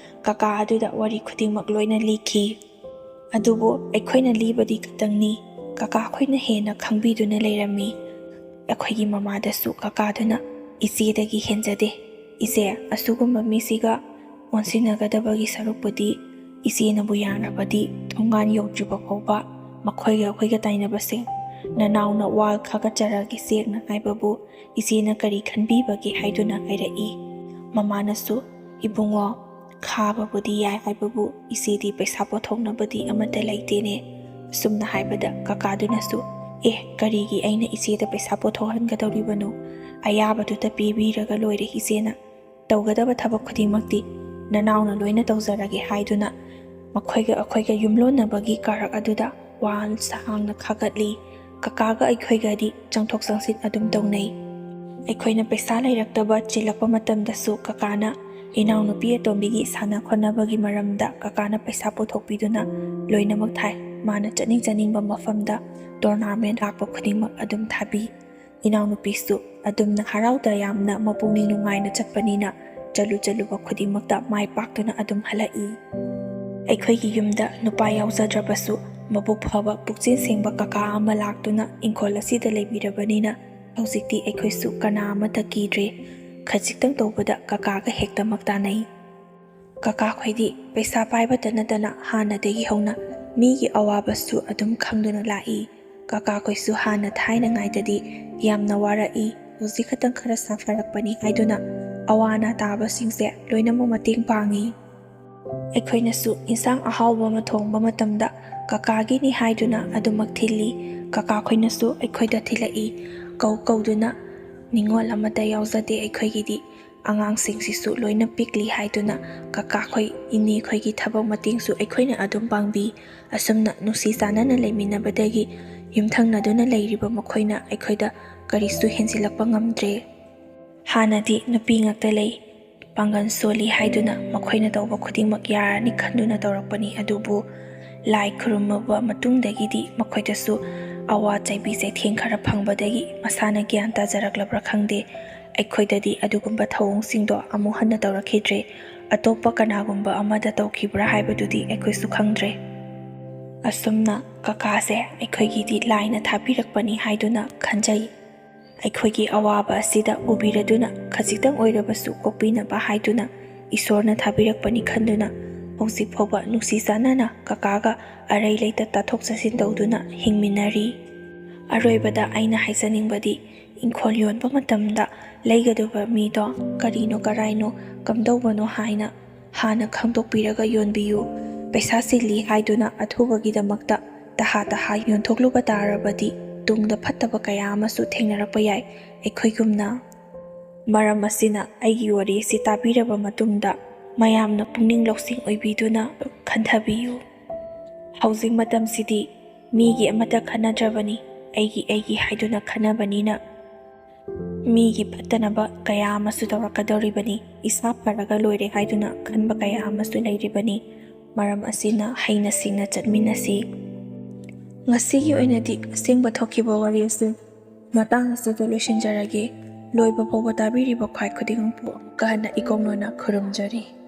ꯀꯀꯥ ꯑꯗꯨꯗ ꯋꯥꯔꯤ ꯈꯨꯗꯤꯡꯃꯛ ꯂꯣꯏꯅ ꯂꯤꯈꯤ꯫ ꯑꯗꯨꯕꯨ ꯑꯩꯈꯣꯏꯅ ꯂꯤꯕꯗꯤ ꯈꯛꯇꯪꯅꯤ, ꯀꯀꯥ ꯑꯩꯈꯣꯏꯅ ꯍꯦꯟꯅ ꯈꯪꯕꯤꯗꯨꯅ ꯂꯩꯔꯝꯃꯤ꯫ ꯑꯩꯈꯣꯏꯒꯤ ꯃꯃꯥꯗꯁꯨ ꯀꯀꯥꯗꯨꯅ ꯏꯆꯦꯗꯒꯤ ꯍꯦꯟꯖꯗꯦ꯫ "ꯏꯆꯦ, ꯑꯁꯤꯒꯨꯝꯕ ꯃꯤꯁꯤꯒ ꯑꯣꯟꯁꯤꯟꯅꯒꯗꯕꯒꯤ ꯁꯔꯨꯛꯄꯨꯗꯤ ꯏꯆꯦꯅꯕꯨ ꯌꯥꯔꯕꯗꯤ ꯊꯣꯡꯒꯥꯟ ꯌꯧꯗ꯭ꯔꯤꯕ ꯐꯥꯎꯕ ꯃꯈꯣꯏꯒ ꯑꯩꯈꯣꯏꯒ ꯇꯥꯏꯅꯕꯁꯦ "ꯅꯅꯥꯎꯅ ꯋꯥꯜ ꯈꯥꯒꯠꯆꯔꯒꯦ ꯁꯦꯡꯅ ꯍꯥꯏꯕꯕꯨ ꯏꯆꯦꯅ ꯀꯔꯤ ꯈꯟꯕꯤꯕꯒꯦ?" ꯍꯥꯏꯗꯨꯅ ꯍꯥꯏꯔꯛꯏ꯫ ꯃꯃꯥꯅꯁꯨ, "ꯏꯕꯨꯡꯉꯣ, ꯈꯥꯕꯕꯨꯗꯤ ꯌꯥꯏ ꯍꯥꯏꯕꯕꯨ ꯏꯆꯦꯗꯤ ꯄꯩꯁꯥ ꯄꯣꯠꯊꯣꯛꯅꯕꯗꯤ ꯑꯃꯠꯇ ꯂꯩꯇꯦꯅꯦ"꯫ ꯑꯁꯨꯝꯅ ꯍꯥꯏꯕꯗ ꯀꯀꯥꯗꯨꯅꯁꯨ, "ꯑꯦ, ꯀꯔꯤꯒꯤ ꯑꯩꯅ ꯏꯆꯦꯗ ꯄꯩꯁꯥ ꯄꯣꯠꯊꯣꯛꯍꯟꯒꯗꯧꯔꯤꯕꯅꯣ? ꯑꯌꯥꯕꯗꯨꯗ ꯄꯤꯕꯤꯔꯒ ꯂꯣꯏꯔꯦ ꯏꯆꯦꯅ꯫ ꯇꯧꯒꯗꯕ ꯊꯕꯛ ꯈꯨꯗꯤꯡꯃꯛꯇꯤ ꯅꯅꯥꯎꯅ ꯂꯣꯏꯅ ꯇꯧꯖꯔꯒꯦ" ꯍꯥꯏꯗꯨꯅ ꯃꯈꯣꯏꯒ ꯑꯩꯈꯣꯏꯒ ꯌꯨꯝꯂꯣꯟꯅꯕꯒꯤ ꯀꯥꯔꯛ ꯑꯗꯨꯗ ꯋꯥꯜ ꯁꯥꯡꯅ ꯈꯥꯒꯠꯂꯤ꯫ ꯀꯀꯥꯒ ꯑꯩꯈꯣꯏꯒꯗꯤ ꯆꯪꯊꯣꯛ ꯆꯪꯁꯤꯟ ꯑꯗꯨꯝ ꯇꯧꯅꯩ꯫ ꯑꯩꯈꯣꯏꯅ ꯄꯩꯁꯥ ꯂꯩꯔꯛꯇꯕ ꯆꯤꯜꯂꯛꯄ ꯃꯇꯝꯗꯁꯨ ꯀꯀꯥꯅ ꯏꯅꯥꯎꯅꯨꯄꯤ ꯑꯇꯣꯝꯕꯤꯒꯤ ꯁꯥꯟꯅ ꯈꯣꯠꯅꯕꯒꯤ ꯃꯔꯝꯗ ꯀꯀꯥꯅ ꯄꯩꯁꯥ ꯄꯨꯊꯣꯛꯄꯤꯗꯨꯅ ꯂꯣꯏꯅꯃꯛ ꯊꯥꯏ꯫ ꯃꯥꯅ ꯆꯠꯅꯤꯡ ꯆꯠꯅꯤꯡꯕ ꯃꯐꯝꯗ ꯇꯣꯔꯅꯥꯃꯦꯟ ꯂꯥꯛꯄ ꯈꯨꯗꯤꯡꯃꯛ ꯑꯗꯨꯝ ꯊꯥꯕꯤ꯫ ꯏꯅꯥꯎꯅꯨꯄꯤꯁꯨ ꯑꯗꯨꯝꯅ ꯍꯔꯥꯎ ꯇꯌꯥꯝꯅ ꯃꯄꯨꯛꯅꯤꯡ ꯅꯨꯡꯉꯥꯏꯅ ꯆꯠꯄꯅꯤꯅ ꯆꯠꯂꯨ ꯆꯠꯂꯨꯕ ꯈꯨꯗꯤꯡꯃꯛꯇ ꯃꯥꯏ ꯄꯥꯛꯇꯨꯅ ꯑꯗꯨꯝ ꯍꯜꯂꯛꯏ꯫ ꯑꯩꯈꯣꯏꯒꯤ ꯌꯨꯝꯗ ꯅꯨꯄꯥ ꯌꯥꯎꯖꯗ꯭ꯔꯕꯁꯨ ꯃꯕꯨꯛ ꯐꯕ ꯄꯨꯛꯆꯦꯜ ꯁꯦꯡꯕ ꯀꯀꯥ ꯑꯃ ꯂꯥꯛꯇꯨꯅ ꯏꯪꯈꯣꯜ ꯑꯁꯤꯗ ꯂꯩꯕꯤꯔꯕꯅꯤꯅ ꯍꯧꯖꯤꯛꯇꯤ ꯑꯩꯈꯣꯏꯁꯨ ꯀꯅꯥ ꯑꯃꯠꯇ ꯀꯤꯗ꯭ꯔꯦ꯫ ꯈꯖꯤꯛꯇꯪ ꯇꯧꯕꯗ ꯀꯀꯥꯒ ꯍꯦꯛꯇꯃꯛ ꯇꯥꯟꯅꯩ꯫ ꯀꯀꯥꯈꯣꯏꯗꯤ ꯄꯩꯁꯥ ꯄꯥꯏꯕꯇ ꯅꯠꯇꯅ ꯍꯥꯟꯅꯗꯒꯤ ꯍꯧꯅ ꯃꯤꯒꯤ ꯑꯋꯥꯕꯁꯨ ꯑꯗꯨꯝ ꯈꯪꯗꯨꯅ ꯂꯥꯛꯏ꯫ ꯀꯀꯥꯈꯣꯏꯁꯨ ꯍꯥꯟꯅ ꯊꯥꯏꯅꯉꯥꯏꯗꯗꯤ ꯌꯥꯝꯅ ꯋꯥꯔꯛꯏ, ꯍꯧꯖꯤꯛ ꯈꯛꯇꯪ ꯈꯔ ꯁꯥꯐꯔꯛꯄꯅꯤ ꯍꯥꯏꯗꯨꯅ ꯑꯋꯥ ꯑꯅꯥ ꯇꯥꯕꯁꯤꯡꯁꯦ ꯂꯣꯏꯅꯃꯛ ꯃꯇꯦꯡ ꯄꯥꯡꯉꯤ꯫ ꯑꯩꯈꯣꯏꯅꯁꯨ ꯏꯟꯁꯥꯡ ꯑꯍꯥꯎꯕ ꯑꯃ ꯊꯣꯡꯕ ꯃꯇꯝꯗ ꯀꯀꯥꯒꯤꯅꯤ ꯍꯥꯏꯗꯨꯅ ꯑꯗꯨꯃꯛ ꯊꯤꯜꯂꯤ꯫ ꯀꯀꯥꯈꯣꯏꯅꯁꯨ ꯑꯩꯈꯣꯏꯗ ꯊꯤꯜꯂꯛꯏ꯫ ꯀꯧ ꯀꯧꯗꯨꯅ, "ꯅꯤꯡꯉꯣꯜ ꯑꯃꯠꯇ ꯌꯥꯎꯖꯗꯦ ꯑꯩꯈꯣꯏꯒꯤꯗꯤ, ꯑꯉꯥꯡꯁꯤꯡꯁꯤꯁꯨ ꯂꯣꯏꯅ ꯄꯤꯛꯂꯤ" ꯍꯥꯏꯗꯨꯅ ꯀꯀꯥꯈꯣꯏ, ꯏꯅꯦꯈꯣꯏꯒꯤ ꯊꯕꯛ ꯃꯇꯦꯡꯁꯨ ꯑꯩꯈꯣꯏꯅ ꯑꯗꯨꯝ ꯄꯥꯡꯕꯤ꯫ ꯑꯁꯨꯝꯅ ꯅꯨꯡꯁꯤ ꯆꯥꯟꯅꯅ ꯂꯩꯃꯤꯟꯅꯕꯗꯒꯤ ꯌꯨꯝꯊꯪꯅꯗꯨꯅ ꯂꯩꯔꯤꯕ ꯃꯈꯣꯏꯅ ꯑꯩꯈꯣꯏꯗ ꯀꯔꯤꯁꯨ ꯍꯦꯟꯖꯤꯜꯂꯛꯄ ꯉꯝꯗ꯭ꯔꯦ꯫ ꯍꯥꯟꯅꯗꯤ ꯅꯨꯄꯤ ꯉꯥꯛꯇ ꯂꯩ, ꯄꯥꯡꯒꯜ ꯁꯣꯜꯂꯤ ꯍꯥꯏꯗꯨꯅ ꯃꯈꯣꯏꯅ ꯇꯧꯕ ꯈꯨꯗꯤꯡꯃꯛ ꯌꯥꯔꯅꯤ ꯈꯟꯗꯨꯅ ꯇꯧꯔꯛꯄꯅꯤ, ꯑꯗꯨꯕꯨ ꯂꯥꯏ ꯈꯨꯔꯨꯝꯃꯕ ꯃꯇꯨꯡꯗꯒꯤꯗꯤ ꯃꯈꯣꯏꯗꯁꯨ ꯑꯋꯥ ꯆꯩꯕꯤ ꯆꯩꯊꯦꯡ ꯈꯔ ꯐꯪꯕꯗꯒꯤ ꯃꯁꯥꯅ ꯒ꯭ꯌꯥꯟ ꯇꯥꯖꯔꯛꯂꯕ꯭ꯔꯥ ꯈꯪꯗꯦ, ꯑꯩꯈꯣꯏꯗꯗꯤ ꯑꯗꯨꯒꯨꯝꯕ ꯊꯧꯑꯣꯡꯁꯤꯡꯗꯣ ꯑꯃꯨꯛ ꯍꯟꯅ ꯇꯧꯔꯛꯈꯤꯗ꯭ꯔꯦ꯫ ꯑꯇꯣꯞꯄ ꯀꯅꯥꯒꯨꯝꯕ ꯑꯃꯗ ꯇꯧꯈꯤꯕ꯭ꯔꯥ ꯍꯥꯏꯕꯗꯨꯗꯤ ꯑꯩꯈꯣꯏꯁꯨ ꯈꯪꯗ꯭ꯔꯦ꯫ ꯑꯁꯨꯝꯅ ꯀꯀꯥꯁꯦ ꯑꯩꯈꯣꯏꯒꯤꯗꯤ ꯂꯥꯏꯅ ꯊꯥꯕꯤꯔꯛꯄꯅꯤ ꯍꯥꯏꯗꯨꯅ ꯈꯟꯖꯩ꯫ ꯑꯩꯈꯣꯏꯒꯤ ꯑꯋꯥꯕ ꯑꯁꯤꯗ ꯎꯕꯤꯔꯗꯨꯅ ꯈꯖꯤꯛꯇꯪ ꯑꯣꯏꯔꯕꯁꯨ ꯀꯣꯛꯄꯤꯅꯕ ꯍꯥꯏꯗꯨꯅ ꯏꯁꯣꯔꯅ ꯊꯥꯕꯤꯔꯛꯄꯅꯤ ꯈꯟꯗꯨꯅ ꯍꯧꯖꯤꯛ ꯐꯥꯎꯕ ꯅꯨꯡꯁꯤ ꯆꯥꯟꯅꯅ ꯀꯀꯥꯒ ꯑꯔꯩ ꯂꯩꯇ ꯇꯥꯊꯣꯛ ꯇꯥꯁꯤꯟ ꯇꯧꯗꯨꯅ ꯍꯤꯡꯃꯤꯟꯅꯔꯤ꯫ ꯑꯔꯣꯏꯕꯗ ꯑꯩꯅ ꯍꯥꯏꯖꯅꯤꯡꯕꯗꯤ, ꯏꯪꯈꯣꯜ ꯌꯣꯟꯕ ꯃꯇꯝꯗ ꯂꯩꯒꯗꯕ ꯃꯤꯗꯣ ꯀꯔꯤꯅꯣ ꯀꯔꯥꯏꯅꯣ ꯀꯝꯗꯧꯕꯅꯣ ꯍꯥꯏꯅ ꯍꯥꯟꯅ ꯈꯪꯗꯣꯛꯄꯤꯔꯒ ꯌꯣꯟꯕꯤꯌꯨ꯫ ꯄꯩꯁꯥ ꯆꯤꯜꯂꯤ ꯍꯥꯏꯗꯨꯅ ꯑꯊꯨꯕꯒꯤꯗꯃꯛꯇ ꯇꯍꯥ ꯇꯍꯥ ꯌꯣꯟꯊꯣꯛꯂꯨꯕ ꯇꯥꯔꯕꯗꯤ ꯇꯨꯡꯗ ꯐꯠꯇꯕ ꯀꯌꯥ ꯑꯃꯁꯨ ꯊꯦꯡꯅꯔꯛꯄ ꯌꯥꯏ ꯑꯩꯈꯣꯏꯒꯨꯝꯅ꯫ ꯃꯔꯝ ꯑꯁꯤꯅ ꯑꯩꯒꯤ ꯋꯥꯔꯤ ꯑꯁꯤ ꯇꯥꯕꯤꯔꯕ ꯃꯇꯨꯡꯗ ꯃꯌꯥꯝꯅ ꯄꯨꯛꯅꯤꯡ ꯂꯧꯁꯤꯡ ꯑꯣꯏꯕꯤꯗꯨꯅ ꯈꯟꯊꯕꯤꯌꯨ꯫ ꯍꯧꯖꯤꯛ ꯃꯇꯝꯁꯤꯗꯤ ꯃꯤꯒꯤ ꯑꯃꯠꯇ ꯈꯟꯅꯗ꯭ꯔꯕꯅꯤ, ꯑꯩꯒꯤ ꯑꯩꯒꯤ ꯍꯥꯏꯗꯨꯅ ꯈꯟꯅꯕꯅꯤꯅ ꯃꯤꯒꯤ ꯐꯠꯇꯅꯕ ꯀꯌꯥ ꯑꯃꯁꯨ ꯇꯧꯔꯛꯀꯗꯧꯔꯤꯕꯅꯤ꯫ ꯏꯁꯥ ꯐꯔꯒ ꯂꯣꯏꯔꯦ ꯍꯥꯏꯗꯨꯅ ꯈꯟꯕ ꯀꯌꯥ ꯑꯃꯁꯨ ꯂꯩꯔꯤꯕꯅꯤ꯫ ꯃꯔꯝ ꯑꯁꯤꯅ ꯍꯩꯅ ꯁꯤꯡꯅ ꯆꯠꯃꯤꯟꯅꯁꯤ꯫ ꯉꯁꯤꯒꯤ ꯑꯣꯏꯅꯗꯤ ꯑꯁꯦꯡꯕ ꯊꯣꯛꯈꯤꯕ ꯋꯥꯔꯤ ꯑꯁꯤ ꯃꯇꯥꯡ ꯑꯁꯤꯗ ꯂꯣꯏꯁꯤꯟꯖꯔꯒꯦ꯫ ꯂꯣꯏꯕ ꯐꯥꯎꯕ ꯇꯥꯕꯤꯔꯤꯕ ꯈ꯭ꯋꯥꯏ ꯈꯨꯗꯤꯡꯃꯛꯄꯨ ꯑꯃꯨꯛꯀ ꯍꯟꯅ ꯏꯀꯣꯛ ꯅꯣꯟꯅ ꯈꯨꯔꯨꯝꯖꯔꯤ꯫